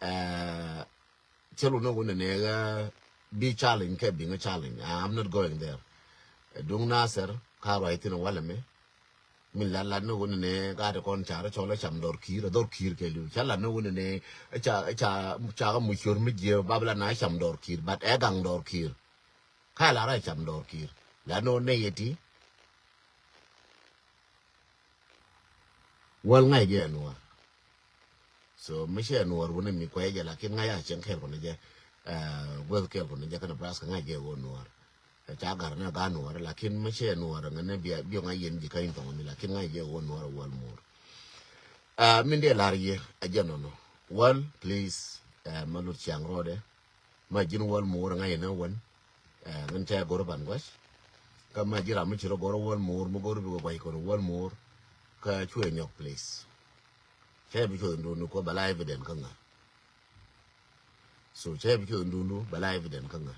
Ɛ, Cɛ lun ni wun ni nɛ ɣä bi challenge kɛ biŋ challenge. I'm not going there. Duŋ Nasir ka ruac thin walɛ mi. Min lat lat ni wun ni nɛ gat kɔn car cɔl cam dɔr ki̱i̱r, dɔr ki̱i̱r kɛ liu. Ca lat ni wun ni nɛ ca, ca, ca ka mucur mi jiɛ ba bi la na cam dɔr ki̱i̱r, but ɛ gaŋ dɔr ki̱i̱r. Ka lar a cam dɔr ki̱i̱r. Lat ni wun ni yɛ ti. Wäl ŋa̱c jɛ ɛ Nuɔr. So mi cɛ ɛ Nuɔr wuni mi kuɛ jɛ, lakin ŋa̱c a cieŋ kɛɛl kɔni jɛ. Ɛ, guäth kɛɛl kɔni jɛ kä Nebraska ŋa̱c jɛ ɛ ɣöö Nuɔr. Ɛ, ca gar ni a ga Nuɔr, lakin mi cɛ ɛ Nuɔr ŋäni bia, bia ŋa̱c yɛn ji̱ käny thɔŋ ni, lakin ŋa̱c jɛ ɛ ɣöö Nuɔr ɛ Wäl Mo̱o̱r. Ɛ, min dee lar yɛ ɛ jɛ nɔnɔ. Wäl, please, ɛ, ma lut ciaŋ rɔɔdɛ. Ma ji̱n Wäl Mo̱o̱r ŋa̱c inä wän. Ɛ, ŋän cɛ go̱r ban gua̱c. Kä ma ji̱ ram mi ci rɔ go̱r Wäl Mo̱o̱r, mi go̱r bi gua̱c kɔn Wäl Mo̱o̱r. Kä cuɛ nyɔk, please. Cɛ bi cuɛ ndun ni kuɔ bɛ la evident kä ŋä. So cɛ bi cuɛ ndun ni bɛ la evident kä ŋä.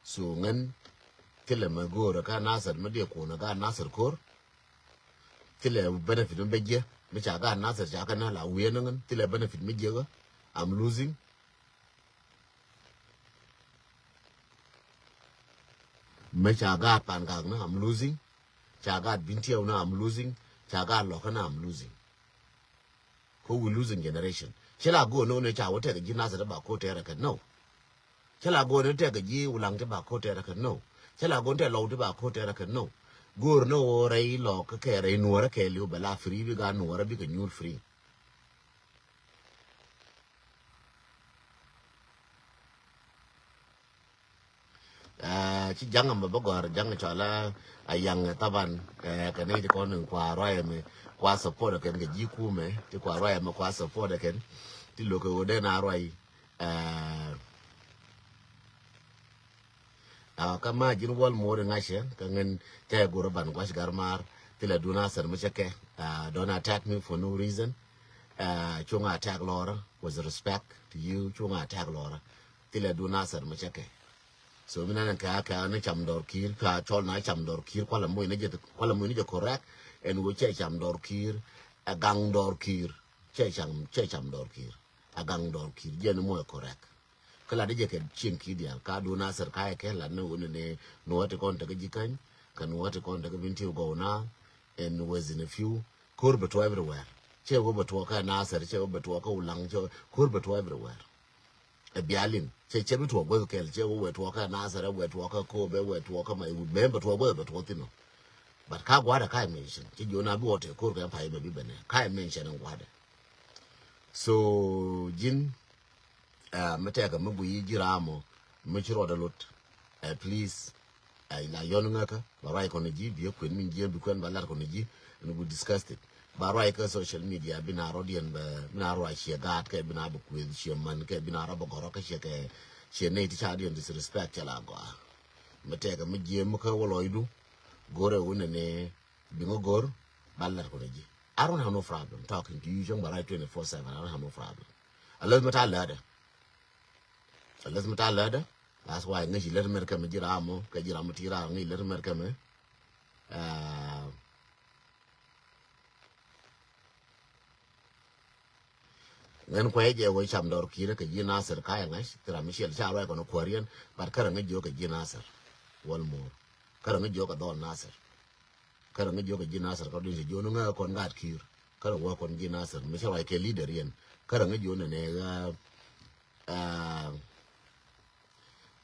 So ŋän thilɛ mɛ go̱o̱rä kä Nasir mi diɛ kuɔnä kä Nasir ko̱r. Thilɛ benefit mi bɛ jiɛ mi ca kä Nasir ca kä na la wi̱i̱ ni ŋän thilɛ benefit mi jiɛ kä. I'm losing. Mi ca gaat Pangak ni I'm losing. Ca gaat Bentiu ni I'm losing. Ca gaat Lɔkä ni I'm losing. Ko we losing generation. Ci la go̱o̱r ni wun ca wä tɛk ji̱ Nasir ba ko tɛrɛ kɛ no. Ci la go̱o̱r ni tɛk ji̱ Wulaŋ ti ba ko tɛrɛ kɛ no. Ci la go̱o̱r ni tɛk Lɔw ti ba ko tɛrɛ kɛ no. Go̱o̱r ni wä rɛy Lɔkä kɛ rɛy Nuɔrä kɛ liw bɛ la free bi gaat Nuɔrä bi kɛ nyuur free. Ɛ, ci jaŋ mɛ bä gɔr jaŋ cɔla a yaŋ taban, ɛ, kɛ ni ti kɔn kua ruac mɛ kua support kɛn kɛ ji̱ kumɛ ti kua ruac mɛ kua support kɛn ti lo̱k kɛ wä den a ruac. Ɛ, ɛ, kä ma ji̱n Wäl Mo̱o̱r in ŋa̱cɛ kä ŋän cɛ go̱r ban gua̱c gar maar ti la dun a sɛr mɛ cɛ kɛ. Ɛ, don't attack me for no reason. Ɛ, cuŋ attack lɔrä with respect to you, cuŋ attack lɔrä. Thilɛ dun a sɛr mɛ cɛ kɛ. So mi nanɛ kɛ a kɛ a ni cam dɔr ki̱i̱r, kɛ a cɔl na cam dɔr ki̱i̱r, kualɛ moc ni jɛ, kualɛ moc ni jɛ correct. Ɛn wä cɛ cam dɔr ki̱i̱r, ɛ gaŋ dɔr ki̱i̱r, cɛ cam, cɛ cam dɔr ki̱i̱r, ɛ gaŋ dɔr ki̱i̱r, jɛ ni moc correct. Kä lat jɛ kɛ cieŋ ki̱i̱r diaal, ka dun a sɛr ka yɛ kɛ lat ni wä ni ni, ni wä ti kɔn tekɛ ji̱ käny, kɛ ni wä ti kɔn tekɛ Bentiu gɔw na, ɛn wä zin a few, ko̱r bɛ tuɔ everywhere. Cɛ wä bɛ tuɔ kä Nasir, cɛ wä bɛ tuɔ kä Wulaŋ, cɛ ko̱r bɛ tuɔ everywhere. Ɛ bialin cɛ cɛ bi tuɔ guäth kɛl, cɛ wä wɛ tuɔ kä Nasir, wɛ tuɔ kä Kobe, wɛ tuɔ kä Maiwut, mɛ bɛ tuɔ guäth bɛ tuɔ thin ɔ. But ka gua̱dɛ ka mention, cɛ jiɔn a bi wä tɛ ko̱r kɛ pay mɛ bi bɛ nɛ ka mention in gua̱dɛ. So ji̱n, ɛ, mi tɛkɛ mi guiy ji̱ ram ɔ mi ci rɔɔdɛ lot. Ɛ, please, ɛ, la yɔn ŋäkä ba ruac kɔn ji̱, bi kuën min jiɛ bi kuën ba lar kɔn ji̱, and we discussed it. Ba ruac kä social media bi na rɔɔdiɛn bɛ, bi na ruac ciɛ gaat kɛ bi na bɛ kuëth ciɛ man kɛ bi na rɔ bɛ gɔrɔ kä ciɛ kɛ ciɛ ney ti ca diɛn disrespect cɛ la gɔaa. Mi tɛkɛ mi jiɛ mi kä wä lɔcdu go̱rɛ wä nɛnɛ bi ŋä go̱r ba lar kɔn ji̱. I don't have no problem talking to you, cäŋ ba ruac twenty four seven, I don't have no problem. Unless mi ta lätdä. Unless mi ta lätdä. That's why ŋäci lät mɛr kɛmɛ ji̱ ram mɔ kɛ ji̱ ram mɔ ti ram ŋäci lät mɛr kɛmɛ. Ɛ, ŋän kuɛ jɛ wä cam dɔr ki̱i̱r kɛ ji̱ Nasir ka yɛ ŋa̱c ti ram mi ciɛl ca ruac kɔn kuäär yɛn, but kärɛ ŋäc jiök kɛ ji̱ Nasir. Wäl Mo̱o̱r. Kärɛ ŋäc jiök kɛ dhɔl Nasir. Kärɛ ŋäc jiök kɛ ji̱ Nasir kä duin ci jiön ŋä kɔn gaat ki̱i̱r. Kärɛ wä kɔn ji̱ Nasir mi cä ruac kɛ leader yɛn. Kärɛ ŋäc jiön nɛ nɛ ɣä, ɛ,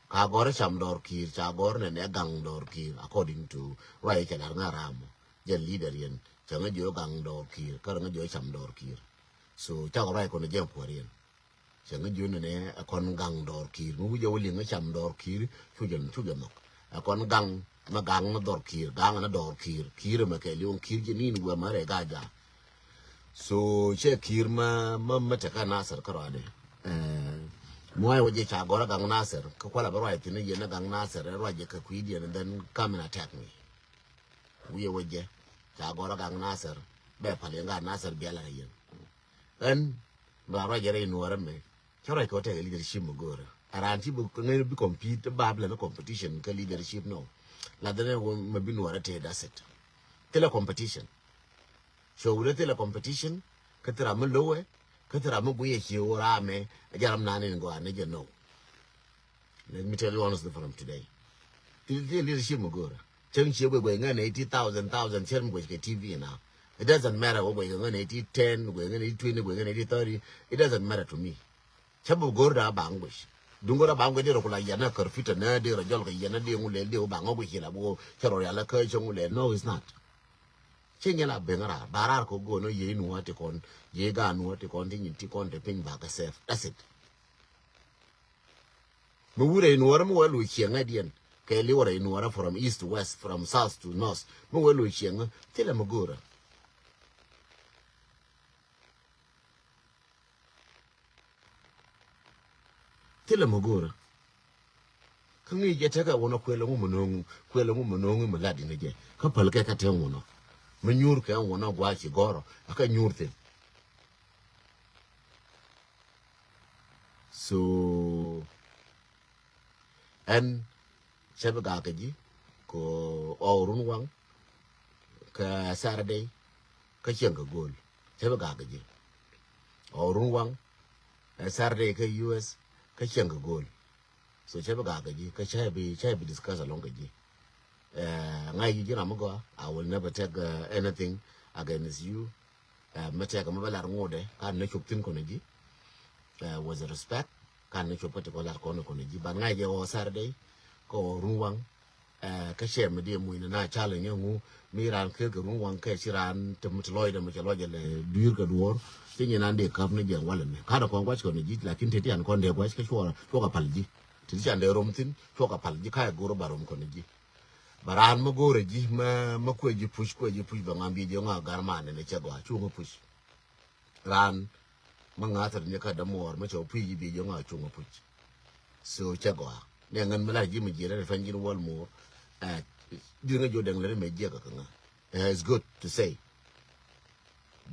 ka gɔr cam dɔr ki̱i̱r, ca gɔr nɛ nɛ gaŋ dɔr ki̱i̱r, according to ruac cɛ lar ŋä ram mɔ. Jɛ leader yɛn cɛ ŋäc jiö gaŋ dɔr ki̱i̱r, kärɛ ŋäc jiö cam dɔr ki̱i̱r. So cakɔ ruac kɔn jɛ kuäär yɛn. Cɛ ŋä jiön nɛ ɛ kɔn gaŋ dɔɔr ki̱i̱r mi wi̱c ɛ wä liŋ ɛ cam dɔɔr ki̱i̱r. Cu jɛ, cu jɛ nhɔk. Ɛ kɔn gaŋ Mɛ gaŋ ni dhɔr ki̱i̱r, gaŋ ni dhɔr ki̱i̱r, ki̱i̱r mɛ kɛ li̱w ki̱i̱r ji̱ ni̱n wee mɛ rɛ ga̱a̱c ga̱a̱. So cɛ ki̱i̱r mɛ, mɛ, mɛ tekä Nasir kä rɔadɛ. Ɛɛ, muay wä jɛ ca gɔrä gaŋ Nasir, kä kualɛ bä ruac thi̱n yɛn ni gaŋ Nasir, ruac jɛ kɛ kui̱diɛn, and then come and attack me. Wi̱i̱ wä jɛ ca gɔrä gaŋ Nasir, bɛ pal yɛn gaŋ Nasir biɛl rɛ yɛn. Ɛn ba ruac jɛ rɛy nuɔrä mɛ. Cä ruac kɛ wä tɛk leadership mɛ go̱o̱rä. A raan ci bi ŋäc bi compete, ba bi lɛ ni competition kä leadership nɔ. Latdɛ ni wä mɛ bi nuɔrä tëë, that's it. Thilɛ competition. So wulɛ thilɛ competition, kä thil ram mi lowɛ, kä thil ram mi guiyɛ ci wä ram mɛ, a jɛ ram nan in gɔaa ni jɛ nɔ. Let me tell you honestly from today. Thil, thil leadership mɛ go̱o̱rä. Cäŋ ci wä guic ŋän eighty thousand, thousand, cär mi guic kɛ T V na. It doesn't matter wä guic ŋän eighty ten, guic ŋän eighty twenty, guic ŋän eighty thirty. It doesn't matter to me. Cä bi go̱o̱r da baŋ guic. Duŋ go̱o̱r da baŋ guic di rɔ kula yɛn a kär Peter nä di rɔ jɔl kɛ yɛn a di ŋu lɛl di wä baŋ guic ci la bo cä rɔ yal a kä cä ŋu lɛl. No, it's not. Cä nyɛ la ben rar. Ba rar kɔ go̱o̱r nɔ yɛ in wä ti kɔn. Yɛ ga nuɔ ti kɔn ti nyin ti kɔn ti piny ba kɛ safe. That's it. Mi wurɛ in wä rɛ mi wä lu ciɛŋ a diɛn. Kɛ li wä rɛ in wä rɛ from east to west, from south to north. Mi wä lu ciɛŋ. Thilɛ mi go̱o̱r. Thilɛ mɛ go̱o̱rä. Kä ŋi̱i̱c jɛ tekɛ wunɔ kuɛl ɛŋu mɛ no̱o̱ŋ, kuɛl ɛŋu mɛ no̱o̱ŋ mɛ lat in jɛ. Kä päl kɛ kä te wunɔ. Mɛ nyuur kɛ wunɔ gua̱a̱ ci gɔ̱rɔ. Ɛ kä nyuur thi̱n. So, ɛn cɛ bi gak kɛ ji̱ kɛ ɣɔw run waŋ kɛ Saturday kä cieŋ kɛ go̱o̱l. Cɛ bi gak kɛ ji̱ ɣɔw run waŋ, ɛ, Saturday kä U S kä cieŋ kɛ go̱o̱l. So cɛ bi gak kɛ ji̱ kä cɛ bi, cɛ bi discuss along kɛ ji̱. Ɛ, ŋa̱c ji̱ ji̱n ram mi gɔaa, I will never take, uh, anything against you. Ɛ, mi tɛkɛ mi bä lar ŋotdɛ kan ni cop thi̱n kɔn ji̱. Ɛ, with respect kan ni cop kä ti kɔ lar kɔn kɔn ji̱. Ban ŋa̱c jɛ ɣɔɔ Saturday kä ɣɔɔ run waŋ. Ɛ, kä cɛ mi di muc ni na challenge ŋu mi ran ker kɛ run waŋ kɛ ci ran ti mi ti lɔcdɛ mi cɛ lɔcdɛ lɛ dui̱r kɛ duɔ̱ɔ̱r. Ci nyin an dee käp ni jɛ walɛ mi ka̱n kɔn gua̱c kɔn ji̱, lakin ti ti an kɔn dee gua̱c kä cuɔ, cuɔ kɛ pal ji̱. Ti ti can dee rom thi̱n cuɔ kɛ pal ji̱ ka̱ ɛ go̱r ba rom kɔn ji̱. Ba raan mi go̱o̱rä ji̱, mi, mi kuɛ ji̱ puc, kuɛ ji̱ puc, ba ŋa̱m bi ji̱ ŋa̱ gar man ni cɛ gɔaa, cuŋä puc. Raan mi ŋa̱thäri ni kä dämuɔɔr mi cɛ wä puc ji̱ bi ji̱ ŋa̱ cuŋä puc. So cɛ gɔaa. Ni ŋän mi lar ji̱ mi ji̱ rɛ ni fɛn ji̱n wäl muɔɔr. Ɛ, ji̱ ŋä ji̱ wä dɛŋ lɛ ni mɛ jiɛk kä ŋä. Ɛ, it's good to say.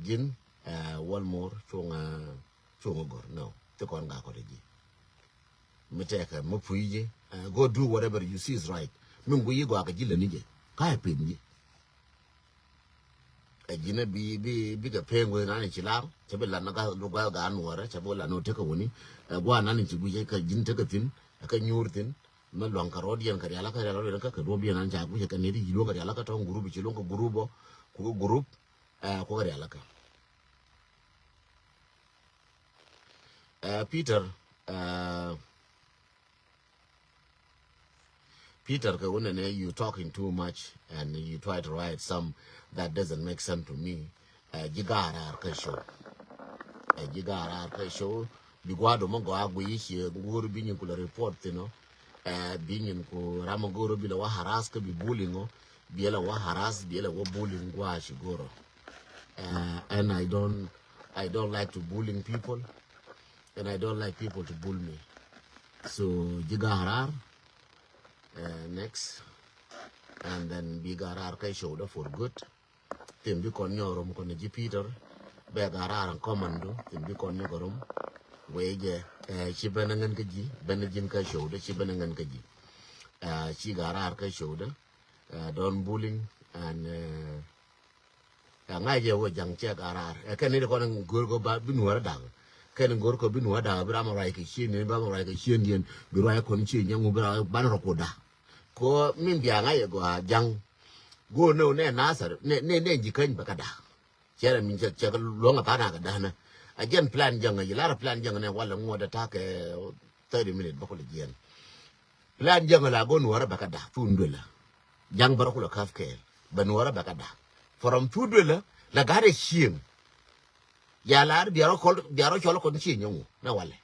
Ji̱n, ɛ, wäl muɔɔr cuŋä, cuŋä gɔr. No. Ti kɔn gak kɔn ji̱. Mi tɛkɛ mi pui̱ ji̱, ɛ, go do whatever you see is right. Mi ŋui̱ yi gɔaa kɛ ji̱ lɛ ni jɛ. Ka ɛ pem ji̱. Ɛ ji̱n ɛ bi, bi, bi kɛ pem wee nan ci lar. Cɛ bi lan na ga, lu ga, ga nuɔrɛ, cɛ bi lan ni wä tekɛ wuni. Ɛ gua nan ci gui̱c kɛ ji̱n tekɛ thi̱n, ɛ kɛ nyuur thi̱n. Mi luaŋ kɛ rɔɔd yɛn kɛ rial kɛ rial kɛ kɛ duɔ̱p yɛn nan ca gui̱c kɛ ni di yi luɔ̱ŋ kɛ rial kɛ tɔ̱ŋ gurup ci luɔ̱ŋ kɛ gurup ɔ, ku kɛ gurup, ɛ, ku kɛ rial kɛ. Ɛ, Peter, ɛ, Peter kɛ wunɛ nɛ, you talking too much and you try to write some that doesn't make sense to me. Ɛ, ji̱ ga̱a̱r raar kä show. Ɛ, ji̱ ga̱a̱r raar kä show. Bi gua̱a̱r dom mi gɔaa guiy ci go̱o̱r bi nyin ku la report thi̱n ɔ. Ɛ, bi nyin ku ram mi go̱o̱r bi la wä harass kä bi bullying ɔ. Bi la wä harass, bi la wä bullying gua̱a̱ ci go̱o̱r ɔ. Ɛ, and I don't, I don't like to bullying people. And I don't like people to bully me. So ji̱ ga̱a̱r raar. Ɛ, next. And then bi ga̱a̱r raar kä show dä for good. Thi̱n bi kɔn nyɔk rom kɔn ji̱ Peter. Bɛ ga̱a̱r raar an commando. Thi̱n bi kɔn nyɔk rom. Wee jɛ, ɛ, ci ben ŋän kä ji̱, ben ji̱n kä show dä, ci ben ŋän kä ji̱. Ɛ, ci ga̱a̱r raar kä show dä. Ɛ, don't bullying and, ɛ, Ɛ ŋa̱c jɛ wä ja̱ŋ cɛ ga̱a̱r raar. Ɛ kɛn ni kɔn go̱o̱r kɔ ba bi nuɔ̱ɔ̱r da̱k. Kɛn go̱o̱r kɔ bi nuɔ̱ɔ̱r da̱k bi ram ruac kɛ cien, bi ram ruac kɛ cien diɛn, bi ruac kɔn cien nyɛ ŋu bi ram ban rɔ ko da̱k. Kɔ min bia ŋa̱c jɛ gɔaa ja̱ŋ. Go̱o̱r ni wä nɛ Nasir, nɛ, nɛ, nɛ ji̱ käny bɛ kɛ da̱k. Cɛ rɛ min cɛ, cɛ kɛ luɔ̱ŋ a tha̱a̱n a kɛ da̱k nɛ. A jɛn plan ja̱ŋ a yi lar plan ja̱ŋ nɛ walɛ ŋuɔ̱t a ta̱k kɛ thirty minute bä kulɛ jiɛn. Plan ja̱ŋ la go̱o̱r nuɔ̱ɔ̱r bɛ kɛ da̱k thun duëlä. Ja̱ŋ bä rɔ kulɛ käp kɛɛl bɛ nuɔ̱ɔ̱r bɛ kɛ da̱k. From thun duëlä la ga̱a̱r ɛ cieŋ. Ya lar bia rɔ cɔl, bia rɔ cɔl kɔn cieŋ nyɔŋu na walɛ.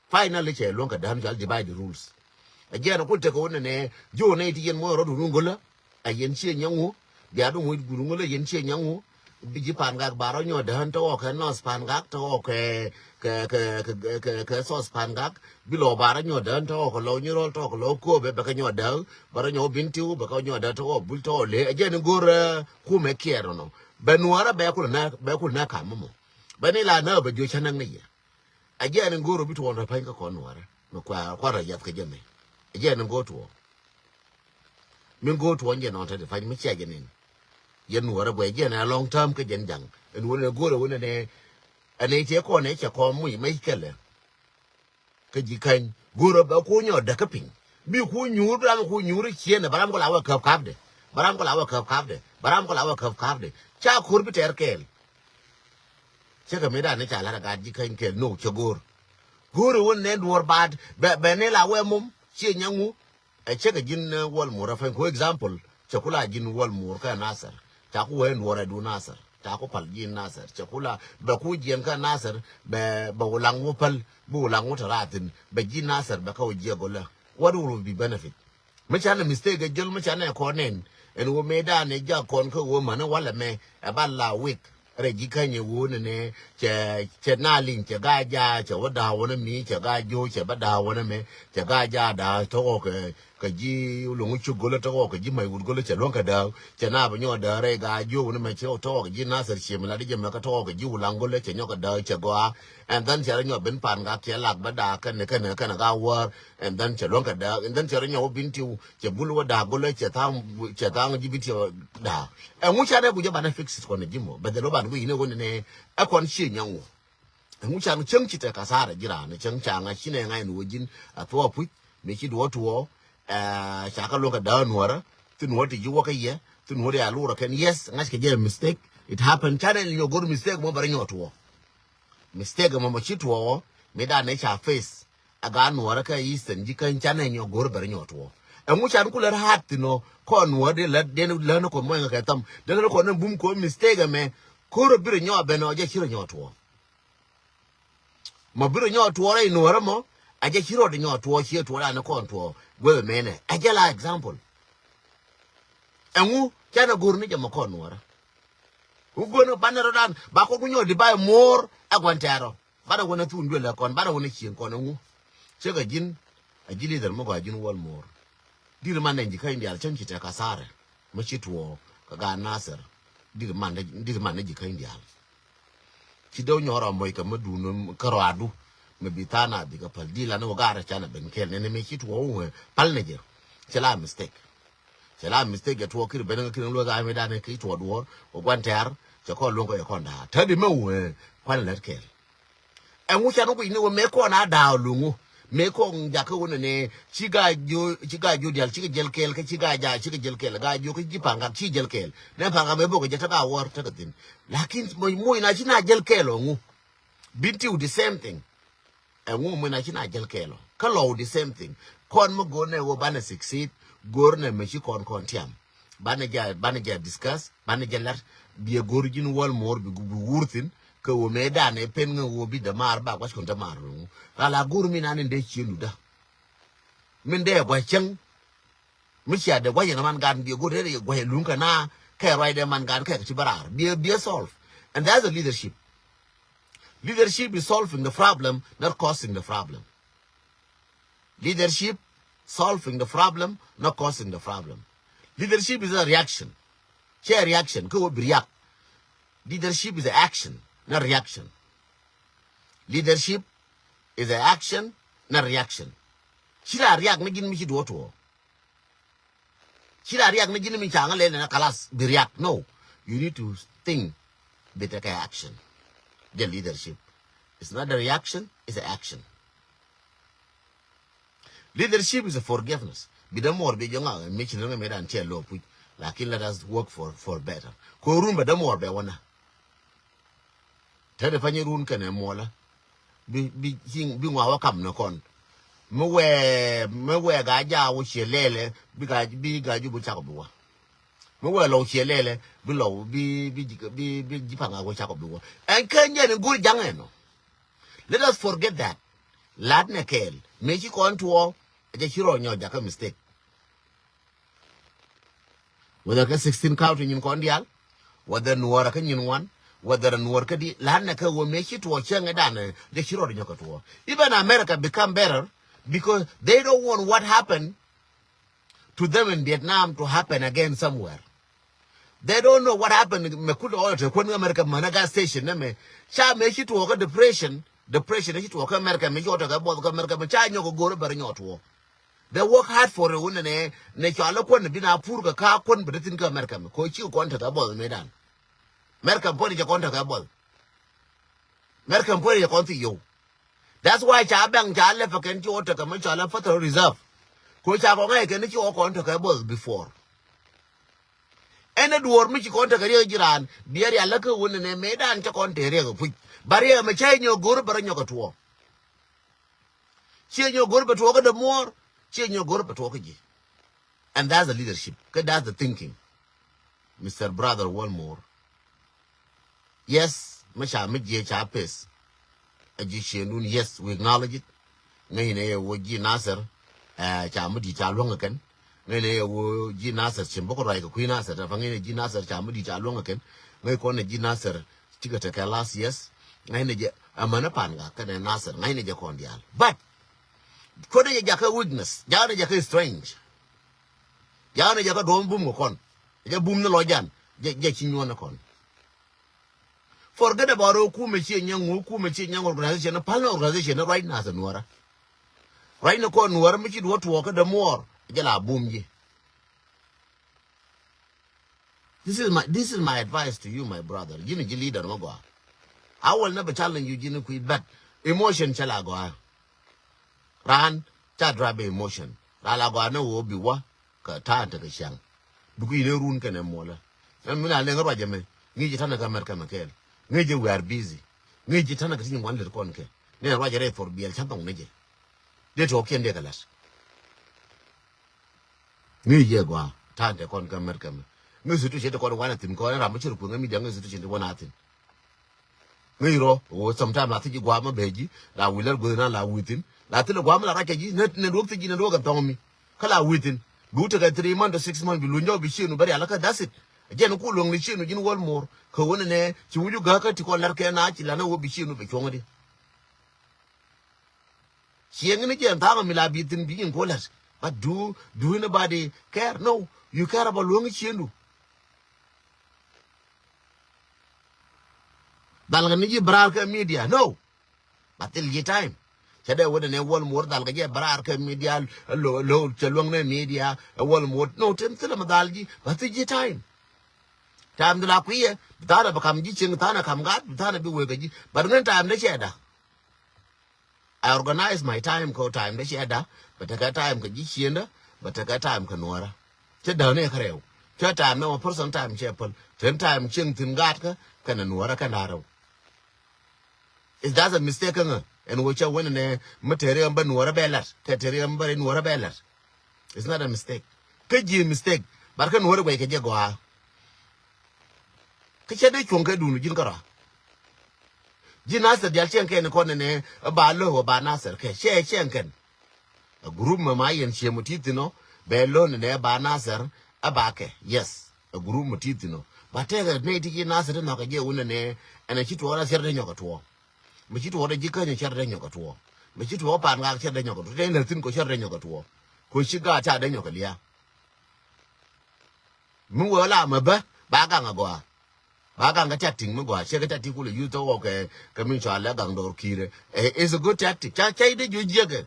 Finally cɛ luɔ̱ŋ kɛ da̱a̱n cɔal divide the rules. A jiɛn a kul tekɛ wä nɛnɛ ji̱ wä nɛy ti yɛn muɔ̱ɔ̱n rɔ dun wun go̱lä. A yɛn ciɛ nyɛ ŋu, bia du ŋuc guru ŋu lɛ yɛn ciɛ nyɛ ŋu. Bi ji̱ Pangak ba rɔ nyɔ dään tɔk ɔ kɛ North Pangak, tɔk ɔ kɛ, kɛ, kɛ, kɛ, kɛ, kɛ South Pangak. Bi lɔ ba rɔ nyɔ dään tɔk ɔ kɛ lɔ Nyirol, tɔk ɔ kɛ lɔ Kobɛ, bɛ kɛ nyɔ dään, ba rɔ nyɔ Bintiu, bɛ kɛ nyɔ dään tɔk ɔ Bul, tɔk ɔ Lɛ. Ɛ jɛn in go̱r, ɛ, kumɛ kiɛɛr nɔ. Bɛ Nuɔrɛ bɛ kulɛ nɛ, bɛ kulɛ nɛ kam mɔ. Bɛ ni la nɛ bɛ jiɔ cä näk ni yɛ. A jɛn in go̱o̱r bi tuɔɔn rɔ pa̱ny kä kɔn Nuɔrɛ. Mi kua, kua rɔ yath kä jɛ mi. A jɛn in go̱o̱r tuɔɔn. Min go̱o̱r tuɔɔn jɛ nɔn te di pa̱ny mi cia jɛ nin. Yɛn Nuɔrɛ guɛ jɛn a long term kä jɛn jaŋ. In wun in go̱o̱r in wun in ɛ, ɛn ɛ tiɛ kɔn ɛ cɛ kɔn muc mɛ kɛlɛ. Kä ji̱ käny go̱o̱r bɛ ku nyɔ däk kä piny. Bi ku nyuur, bi ram ku nyuur ciën ɛ, bɛ ram ku la wä käp kapdɛ. Bɛ ram ku la wä käp kapdɛ. Bɛ ram ku la wä käp kapdɛ. Ca ko̱r bi tɛɛr kɛɛl. Cä kɛ mëëdan ni ca la̱t a gaat ji̱ käny kɛɛl, no, cɛ go̱o̱r. Go̱o̱r i̱ wä nɛn duɔ̱ɔ̱r baat bɛ, bɛ ni la wɛ mum ciɛ nyɛ ŋu. Ɛ cä kɛ ji̱n, eh, wäl muɔ̱r ɛ fɛny ku example, cɛ ku la ji̱n wäl muɔ̱r kä Nasir. Ca ku wee duɔ̱ɔ̱r ɛ du Nasir. Ca ku pal ji̱n Nasir. Cɛ ku la bɛ ku jiɛn kä Nasir, bɛ, bɛ wulaŋ wä päl, bi wulaŋ wä te raathin, bɛ ji̱n Nasir, bɛ kä wä jiɛ gɔlä. What will be benefit? Mi canɛ mistake ɛ jäl, mi canɛ kɔn nɛn. Ɛn ɣöö mëëdan ɛ jak kɔn kä ɣöö mäni walɛ mɛ ɛ ba la wik. Rɛ ji̱ käny ɛ ɣöö nɛnɛ cɛ, cɛ na liŋ, cɛ ga ja, cɛ wä da̱a̱ wänä mi, cɛ ga jo, cɛ bä da̱a̱ wänä mɛ, cɛ ga ja da̱a̱ tɔk ɔ kɛ, kɛ ji̱ loŋ cuk gölä tɔk ɔ kɛ ji̱ mac wut gölä cɛ luäŋ kɛ da̱a̱, cɛ na bä nyɔk da̱a̱ rɛ ga jo wänä mɛ cɛ tɔk ɔ kɛ ji̱ Nasir ciɛ mi la di jɛ mɛ kä tɔk ɔ kɛ ji̱ wulaŋ gölä cɛ nyɔk kɛ da̱a̱ cɛ gɔaa. And then cɛ rɛ nyɔk ben pan ga kiɛ lak bä da̱a̱ kɛn kɛn kɛn ga wäär. And then cɛ luäŋ kɛ da̱a̱, and then cɛ rɛ nyɔk wä Bintiu, cɛ Bul wä da̱a̱ gölä, cɛ tha̱a̱ŋ, cɛ tha̱a̱ŋ ji̱ Bintiu da̱a̱. Ɛŋu canɛ ku jɛ banɛ fix kɔn ji̱ mɔ, bɛ dhɛ lɔ ban ku inɛ wä nɛnɛ, ɛ kɔn ciɛ nyɛ ŋu. Ɛŋu can cäŋ ci tɛ kasara ji̱ raan, cäŋ ca ŋa̱c ci nɛ ŋa̱c ni wä ji̱n, a thuɔɔ puc, mi ci duɔ tuɔ, ɛ, ca kä luäŋ kɛ da̱a̱ Nuɔrä, thin wä ti ji̱ wä kä yɛ, thin wä ti a lurä kɛn, yes, ŋa̱c kɛ jɛ mistake, it happen, canɛ nyɔ go̱r mistake mɔ bɛ rɛ nyɔ tuɔ. Mistake mɔmɔ ci tuɔɔk mi dan ni ca face. A gaat Nuɔrä kä Eastern ji̱ käny canɛ nyɔ go̱r bɛ rɛ nyɔ tuɔɔk. Ɛŋu can kulɛ rɛ hat thin ɔ kɔn Nuɔrä dee lät dee lät ni kɔn muɔ̱ny kɛ tham dee lät ni kɔn ni bum kɔn mistake ɛmɛ. Ko̱r ɔ bi rɛ nyɔ ben ɔ jɛ ci rɛ nyɔ tuɔɔk. Mɔ bi rɛ nyɔ tuɔɔk rɛ Nuɔrä mɔ a jɛ ci rɔ di nyɔ tuɔɔk, ciɛ tuɔɔk dan ni kɔn tuɔɔk guɛ bɛ mɛnɛ a jɛ la example. Ɛŋu canɛ go̱r ni jɛ mɔ kɔn Nuɔrä. Ku guäni banɛ rɔ̱dan ba kɔn ku nyɔk di ba ɛ muɔ̱ɔ̱r ɛ gua̱n tɛ̈rɔ. Banɛ wänɛ thun duël ɛ kɔn, banɛ wänɛ cieŋ kɔn ɛŋu. Cɛ kɛ ji̱n, a ji̱ leader mi gɔaa ji̱n wäl muɔ̱ɔ̱r. Di̱t man nɛ ji̱ käny diaal cäŋ ci tɛk kasarɛ mi ci tuɔɔk kɛ gaat Nasir. Di̱t man nɛ, di̱t man nɛ ji̱ käny diaal. Ci dee wä nyɔk rɔ moc kɛ mi duun kä rɔadu mi bi tha̱a̱ŋ a bikɛ päl. Di̱t lan wä gaat rɔ canɛ ben kɛɛl nɛnɛ mi ci tuɔɔk wä pal nɛ jɛ. Cɛ la mistake. Cɛ la mistake jɛ tuɔɔk kiri ben kä kiri luɔth a mi dan ki tuɔɔk duɔɔr wä gua̱n tɛ̈r cɛ kɔn luɔ̱ŋ kɔ jɛ kɔn da̱a̱. Tädi mɛ wee kuan lät kɛɛl. Ɛŋu can wä kui̱ ni wä mëë kɔn a da̱a̱ luŋu. Mëë kɔn jakä wä nɛnɛ ci Gaa-jiö, ci Gaa-jiö diaal cikɛ jäl kɛɛl kä ci Gaa-jaak cikɛ jäl kɛɛl. Gaa-jiö kä ji̱ Paŋak ci jäl kɛɛl. Nɛ Paŋak mëë bokɛ jɛ tekɛ a wäär tekɛ thi̱n. Lakin moc moc na ci na jäl kɛɛl ɔ ŋu. Bintiu the same thing. Ɛŋu mi na ci na jäl kɛɛl ɔ kä Lɔw the same thing. Kɔn mi go̱o̱r nɛ wä banɛ succeed, go̱o̱r nɛ mi ci kɔn kɔn tiam. Banɛ jɛ, banɛ jɛ discuss, banɛ jɛ lat. Biɛ go̱o̱r ji̱n wäl muɔ̱ɔ̱r bi, bi wur thi̱n kɛ wä mëë dan ɛ pen ŋä wä bi dämaar ba gua̱c kɔn dämaar ruŋ. Ral a go̱o̱r mi na ni dee cië luda. Min dee gua̱c cäŋ. Mi cia dee gua̱c yɛn man gan biɛ go̱o̱r dee gua̱c luŋ kɛ na kɛ ruacdɛ man gan kɛ kɛ ci bä raar. Biɛ, biɛ solve. And that's a leadership. Leadership is solving the problem, not causing the problem. Leadership, solving the problem, not causing the problem. Leadership is a reaction. Cɛ reaction, kä wä bi react. Leadership is a action, not reaction. Leadership is a action, not reaction. Ci la react ni ji̱n mi ci duɔ̱ɔ̱t wä. Ci la react ni ji̱n mi ca̱ŋ lɛl ni kalas bi react. No. You need to think. Bi tekɛ action. Jɛ leadership. It's not a reaction, it's a action. Leadership is a forgiveness. Bi dämuɔr bi jɔŋa mi ci ni ŋa mi dan cɛ lɔ puc. Lakin let us work for, for better. Ko run bɛ dämuɔr bɛ wä na. Te de panyɛ run kɛnɛ muɔlä. Bi, bi, bi ŋuak wä kam ni kɔn. Mi wee, mi wee Gaa-jaak wä ciɛ lɛlɛ, bi Gaa, bi Gaa-jiö bi cak bi wä. Mi wee Lɔw ciɛ lɛlɛ, bi Lɔw, bi, bi, bi, bi ji̱ Paŋak wä cak bi wä. Ɛn kä nyɛn in go̱r jaŋ ɛnɔ. Let us forget that. Lat nɛ kɛɛl. Mëë ci kɔn tuɔɔk, jɛ ci rɔ nyɔk jakä mistake. Whether kɛ sixteen county nyin kɔn diaal, whether Nuɔr kɛ nyin ŋuan, whether Nuɔr kɛ di, lan nɛ kɛ wä mëë ci tuɔɔk cäŋ ɛ danɛ, jɛ ci rɔɔd nyɔk kɛ tuɔɔk. Even America become better because they don't want what happened to them in Vietnam to happen again somewhere. They don't know what happened. Mɛ kul ɔ te kuän America mänä gas station nɛ mɛ ca mɛ ci tuɔɔk kä depression, depression ci tuɔɔk kä America mɛ ci ɔ te kɛ buɔth kä America mɛ ca nyɔk go̱o̱r bɛr nyɔk tuɔɔk. They work hard for it wun nɛ nɛ cɔal kuän bi na pur kɛ ka kuän bi de thin kä America mɛ ko ci kɔn te kɛ buɔth mɛ dan. America puɔn jɛ kɔn te kɛ buɔth. America puɔn jɛ kɔn thi yow. That's why ca bɛŋ ca lɛ fɛ kɛn ci ɔ te kɛ mɛ cɔal federal reserve. Ko ca kɔn ŋa̱c kɛn ci ɔ kɔn te kɛ buɔth before. Ɛn ɛ duɔ̱ɔ̱r mi ci kɔn tekɛ riɛk ji̱ raan biɛ rial lä kä wun nɛ mëëdan cä kɔn te riɛk ɛ puc. Ba riɛk ɛmɛ cä inyɔ go̱r bɛ rɔ nyɔk ɛ tuɔɔk. Ciɛ inyɔ go̱r bɛ tuɔɔk kä dämuɔɔr. Ciɛ inyɔ go̱r bɛ tuɔɔk kä ji̱. And that's the leadership. Kä that's the thinking. Mister Brother Walmore. Yes, mi ca mi jiɛ ca pes. A ji̱ ciendun, yes, we acknowledge it. Ŋäcnɛ yɛ wä ji̱ Nasir, eh, ca mi di̱t ca luäŋ kɛn. Ŋäcnɛ yɛ wä ji̱ Nasir cin bä kɛ ruac kɛ kui̱ Nasir, därför ŋäcnɛ ji̱ Nasir ca mi di̱t ca luäŋ kɛn. Ŋäc kɔn ɛ ji̱ Nasir cikɛ tekɛ last, yes. Ŋäcnɛ jɛ amäni pan kä kɛnɛ Nasir, ŋäcnɛ jɛ kɔn diaal. But kuɔnɛ jɛ jakä weakness, jakä nɛ jakä strength. Jakä nɛ jakä duɔ̱ɔ̱m bum kɛ kɔn. Jɛ bum ni lɔ jan, jɛ, jɛ ci nyuɔn ni kɔn. Forget about ɔ kumɛ ciɛ nyɛŋ ŋu, kumɛ ciɛ nyɛŋ organization, pal ni organization ni ruac Nasir Nuɔrä. Ruac ni kɔn Nuɔrä mi ci duɔ tuɔɔk kä dämuɔɔr jɛ la bum ji̱. This is my, this is my advice to you, my brother. Ji̱n ji̱ leader mɛ gɔaa. I will never challenge you, ji̱n kui̱, but emotion cɛ la gɔaa. Raan ca drive emotion. Raan la gɔaa ni wä bi wä kä ta̱a̱n tekɛ ciaŋ. Bi kui̱ ni run kɛnɛ muɔlä. Ɛn mi na lɛŋ ruacɛ mɛ ŋi̱i̱c tanɛ kä mɛr kɛ mɛ kɛɛl. Ŋi̱i̱c jɛ we are busy. Ŋi̱i̱c jɛ tanɛ kä ti nyin wan lir kɔn kɛ ni ruacɛ rɛy for biɛl ca thɔŋ ni jɛ. Dee tuɔɔk kiɛn dee kɛ la̱t. Ŋi̱i̱c jɛ gɔaa ta̱a̱n te kɔn kä mɛr kɛ mɛ. Ŋi̱i̱c situation te kɔn wanɛ thi̱n kɔn ram mi cir kueŋ mi diaŋ ŋi̱i̱c situation te wanɛ thi̱n. Ŋäc rɔ ɣöö sometime la thiec ji̱ gua̱a̱m mi bɛ ji̱ la wi̱i̱ lär guäthna la wi̱i̱ thi̱n la thilɛ gua̱a̱m mi la rac kɛ ji̱ nɛ nɛ duɔ̱k thiec ji̱ nɛ duɔ̱k kɛ thɔ̱ŋ mi. Kä la wi̱i̱ thi̱n bi wut tekɛ three month to six month bi luny jɔw bi ciënu bɛ rial kä, that's it. Jɛn ku luäŋ ni ciënu ji̱n wäl mo̱o̱r kɛ ɣöö nɛ nɛ ci wi̱c wä gäk kä ti kɔn lär kɛ na ci la nɛ ɣöö bi ciënu bɛ cuɔ̱ŋ di. Ciɛ ŋi̱n jɛn tha̱a̱ŋ mi la bi thi̱n bi nyin ku lät. But do, do anybody care? No. You care about luäŋ ciëndu. Dhal kɛ ni ji̱ bɛ raar kɛ media. No. Ba thil ji̱ time. Cɛ dee wä dee ni wäl mo̱o̱r dhal kɛ jɛ bɛ raar kɛ media. Lo, lo, cɛ luäŋ ni media. Wäl mo̱o̱r. No, tin thilɛ mi dhal ji̱. Ba thil ji̱ time. Time di la kuiyɛ. Bi tha̱a̱n bɛ kam ji̱ cieŋ, tha̱a̱n kam gaat, bi tha̱a̱n bi wek kɛ ji̱. But ŋän time dee cɛ da. I organize my time kɛ time dee cɛ da, bɛ tekɛ time kɛ ji̱ ciendä, bɛ tekɛ time kɛ nuɔrä. Cɛ däni kä rɛw. Cɛ time mɛ wä person time cɛ päl. Ten time cieŋ thi̱n gaatkä kɛnɛ nuɔrä kɛn da̱rɛw. Is that a mistake kä ŋä? Ɛn wä cɛ wänɛ nɛ mi teri ɛn bä nuɔrä bɛ lat kɛ teri ɛn bä nuɔrä bɛ lat. It's not a mistake. Kä ji̱ mistake. But kä nuɔrä guɛc kɛ jɛ gɔaa. Kä cɛ dee cuɔ̱ŋ kɛ dun ji̱n kärɔa. Ji̱ Nasir dial cieŋ kɛn kɔn nɛ ba lo̱k ba Nasir kɛ cɛ cieŋ kɛn. A group mɛ ma yɛn cie mɔ ti thin ɔ bɛ lo̱k nɛ ba Nasir a ba kɛ. Yes. A group mɔ ti thin ɔ ba tɛk a nɛ ti ji̱ Nasir ti nhɔk a jiɛ wun nɛ ɛn a ci tuɔɔk na cɛr dee nyɔk a tuɔɔk. Mɛ ci tuɔɔk dee ji̱ käny cɛr dee nyɔk a tuɔɔk. Mɛ ci tuɔɔk pan ŋak cɛr dee nyɔk a tuɔɔk. Tɛn lɛ thin kɔ cɛr dee nyɔk a tuɔɔk. Ko ci gaat ca dee nyɔk a lia̱a̱. Mi wee la mɛ bä ba gaŋ a gɔaa. Ba gaŋ kɛ tactic mi gɔaa, ciɛ kɛ tactic kulɛ use tɔk kɛ, kɛ min cɔal lɛ gaŋ dɔɔr ki̱i̱rɛ. Eh, it's a good tactic. Ca, ca idɛ jiö jiɛkɛ.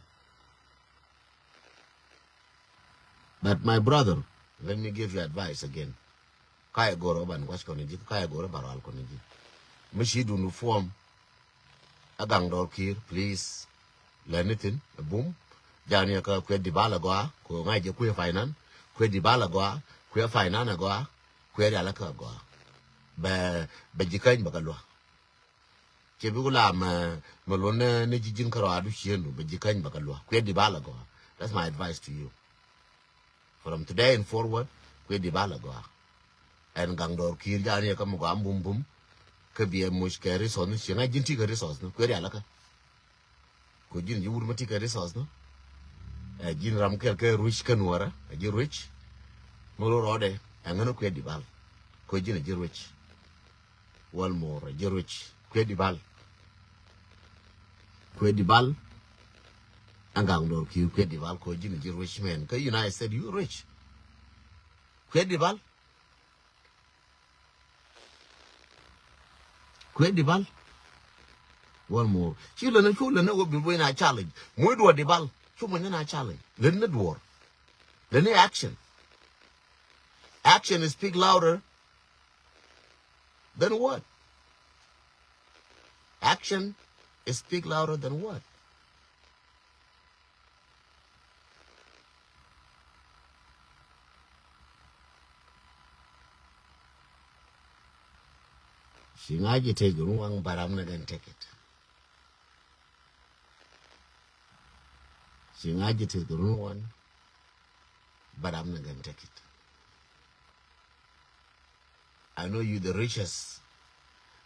But my brother, let me give you advice again. Ka yɛ go̱r ɔ ban gua̱c kɔn ji̱, ka yɛ go̱r ɔ ban rual kɔn ji̱. Mi ci dun form. A gaŋ dɔɔr ki̱i̱r, please. Lɛ ni thin ɛ bum. Jani ɛ kä kuɛ di bal ɛ gɔaa, kuɛ ŋa̱c jɛ kuɛ finance, kuɛ di bal ɛ gɔaa, kuɛ finance ɛ gɔaa, kuɛ rial ɛ kä ɛ gɔaa. Bɛ, bɛ ji̱ käny bɛ kɛ lua̱. Cɛ bi ku la mɛ, mɛ luɔ̱n ni, ni ji̱ ji̱n kärɔa du ciëndu, bɛ ji̱ käny bɛ kɛ lua̱. Kuɛ di bal ɛ gɔaa. That's my advice to you. From today and forward, kuɛ di bal ɛ gɔaa. Ɛn gaŋ dɔɔr ki̱i̱r jani ɛ kä mɛ gɔaa bum bum. Kä bi ɛ muc kɛ resource ni, ciɛ ŋa̱c ji̱n ti kɛ resource ni, kuɛ rial ɛ kä. Ko ji̱n ji̱ wur ma ti kɛ resource ni. Ɛ ji̱n ram kɛl kɛ ruic kä nuɔrä, ɛ ji̱ ruic. Mɛ lo rɔɔdɛ. Ɛŋä ni Kuɛ Dibal? Kɛ ji̱n a ji̱ rich. Wal Mor a ji̱ rich. Kuɛ Dibal. Kuɛ Dibal. Ɛŋa dɔr ki̱i̱ Kuɛ Dibal kɛ ji̱n a ji̱ rich man. Kɛ United States you rich. Kuɛ Dibal. Kuɛ Dibal. Wal Mor. Ci lɛ ni cu lɛ ni wä bi wä na challenge. Muc duɔr Dibal. Cu muc ni na challenge. Lɛ ni duɔr. Lɛ ni action. Action speak louder than word. Action speak louder than word. She ŋa̱c i̱ take run one, but I'm not gonna take it. She ŋa̱c i̱ take run one, but I'm not gonna take it. I know you the richest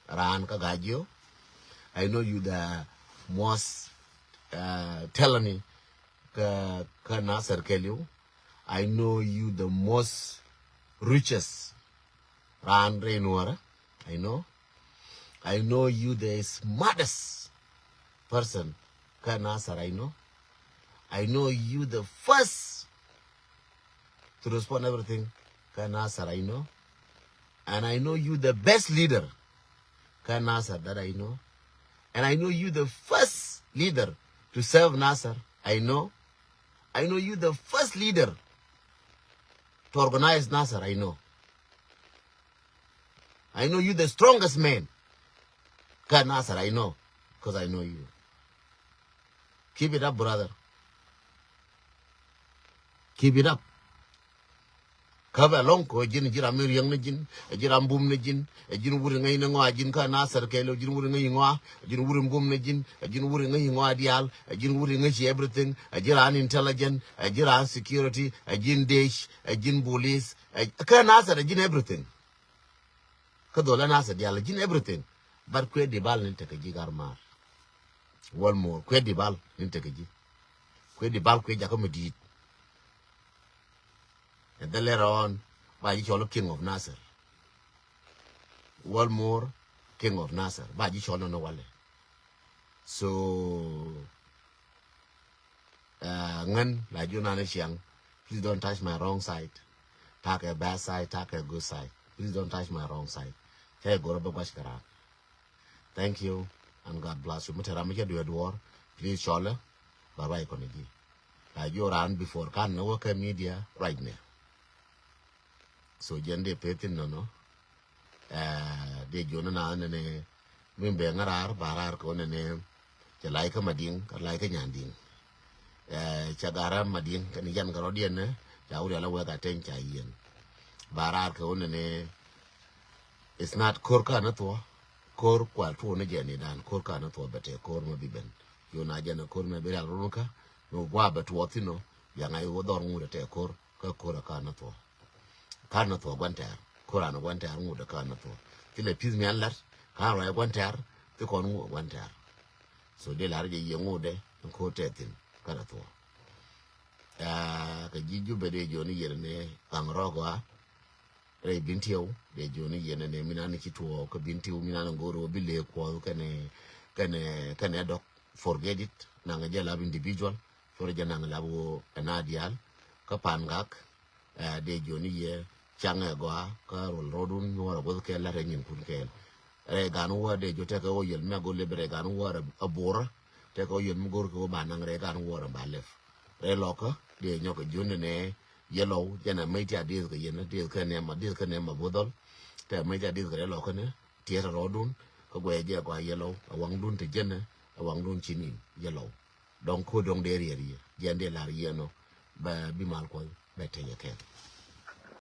raan kä Gajiok. I know you the most uh, talented kä, kä Nasir Kɛliw. I know you the most richest raan rɛy Nuɔrä. I know. I know you the smartest person kä Nasir, I know. I know you the first to respond everything kä Nasir, I know. And I know you the best leader kä Nasir that I know. And I know you the first leader to serve Nasir, I know. I know you the first leader to organize Nasir, I know. I know you the strongest man kä Nasir, I know, 'cause I know you. Keep it up, brother. Keep it up. Kä bɛ lɔŋ kɔ ji̱n, ji̱n ram mi riäŋ ni ji̱n, ji̱n ram bum ni ji̱n, ji̱n wuri ŋäc ni ŋɔa ji̱n kä Nasir Kɛliw, ji̱n wuri ŋäc ŋɔa, ji̱n wuri ŋäc bum ni ji̱n, ji̱n wuri ŋäc ŋɔa diaal, ji̱n wuri ŋäc everything, ji̱n ran intelligent, ji̱n ran security, ji̱n desh, ji̱n police, kä Nasir ji̱n everything. Kä dhol ɛ Nasir diaal ji̱n everything. But Kuɛ Dibal ni tekɛ ji̱ gar maar. Wal Mor, Kuɛ Dibal ni tekɛ ji̱. Kuɛ Dibal kuɛ jakä mi di̱i̱t. And then later on ba ji̱ cɔl king of Nasir. Wal Mor, king of Nasir. Ba ji̱ cɔl nɔnɔ walɛ. So ŋän la ji̱ nan ciaŋ. Please don't touch my wrong side. Ta̱a̱ kɛ bad side, ta̱a̱ kɛ good side. Please don't touch my wrong side. Cɛ go̱r bä guac kɛ raan. Thank you and God bless you. Mi te ram mi cɛ duɛ duɔr, please cɔlɛ ba ruac kɔn ji̱. La ji̱ ran before kan ni wä kɛ media right now. So jɛn dee peth in nɔnɔ. Dee jiɔn na nɛnɛ min bɛ ŋa raar ba raar kɛ wä nɛnɛ. Cɛ lay kä Madiŋ kä lay kä Nyandiŋ. Cɛ gar ram Madiŋ kɛ ni yan kɛ rɔ̱diɛn nɛ ca wuri ala wek a teny ca yiɛn. Ba raar kɛ wä nɛnɛ. It's not ko̱r kä ni thuɔ. Ko̱r kual tuɔ ni jɛ ni dan ko̱r kä ni thuɔ bɛ tɛ ko̱r mɛ bi ben. Yo na jɛ ni ko̱r mɛ bi rial run kä mi gua bɛ tuɔ thin ɔ. Bia ŋa̱c wä dhɔr ŋut tɛ ko̱r kä ko̱r kä ni thuɔ. Kä ni thuɔ guan tɛr ko̱r an guan tɛr ŋut kä ni thuɔ. Thilɛ pith mi an lat kä an ruac guan tɛr. Thi kɔn ŋut guan tɛr. So dee lar jɛ yie ŋut dɛ ni ko̱r tɛ thin kä ni thuɔ. Kɛ ji̱ Jubɛ dee jiɔni yɛn ni kaŋ rɔk wa. Rɛy Bintiw dee jiɔni yɛn ni mi nan ci tuɔɔk kä Bintiw mi nan go̱o̱r wä bi lëë kuɔth kɛnɛ kɛnɛ kɛnɛ dɔk. Forget it. Naŋ jɛ lap individual. Cor jɛ naŋ lap wä ɛna diaal kä Pangak. Dee jiɔni yɛ caŋ ɛ gɔaa kä rol rɔdun nyuɔr ɛ guth kɛɛl lat ɛ nyinkun kɛɛl. Rɛy gan wä dee jiɔ tɛkɛ wä yɛl mi a go̱o̱r lep rɛy gan wä ɛ borä. Tɛkɛ wä yɛl mi go̱o̱r kɛ wä ba naŋ rɛy gan wä ɛ ba lep. Rɛy lɔkä dee nyɔk ɛ jiɔni nɛ yellow jɛn a mec ti a dith kɛ yɛn dith kɛ nɛma dith kɛ nɛma budhɔl. Tɛ mec ti a dith kɛ rɛ lɔ kɛnɛ tiɛt a rɔɔdun kä guɛy jɛ kua yellow a waŋdun te jɛnɛ a waŋdun ci nin yellow. Dɔŋ ko dɔŋ dee riɛt yɛ jɛn dee lar yɛn ɔ bɛ bi mal kuɔth bɛ te yɛ kɛn.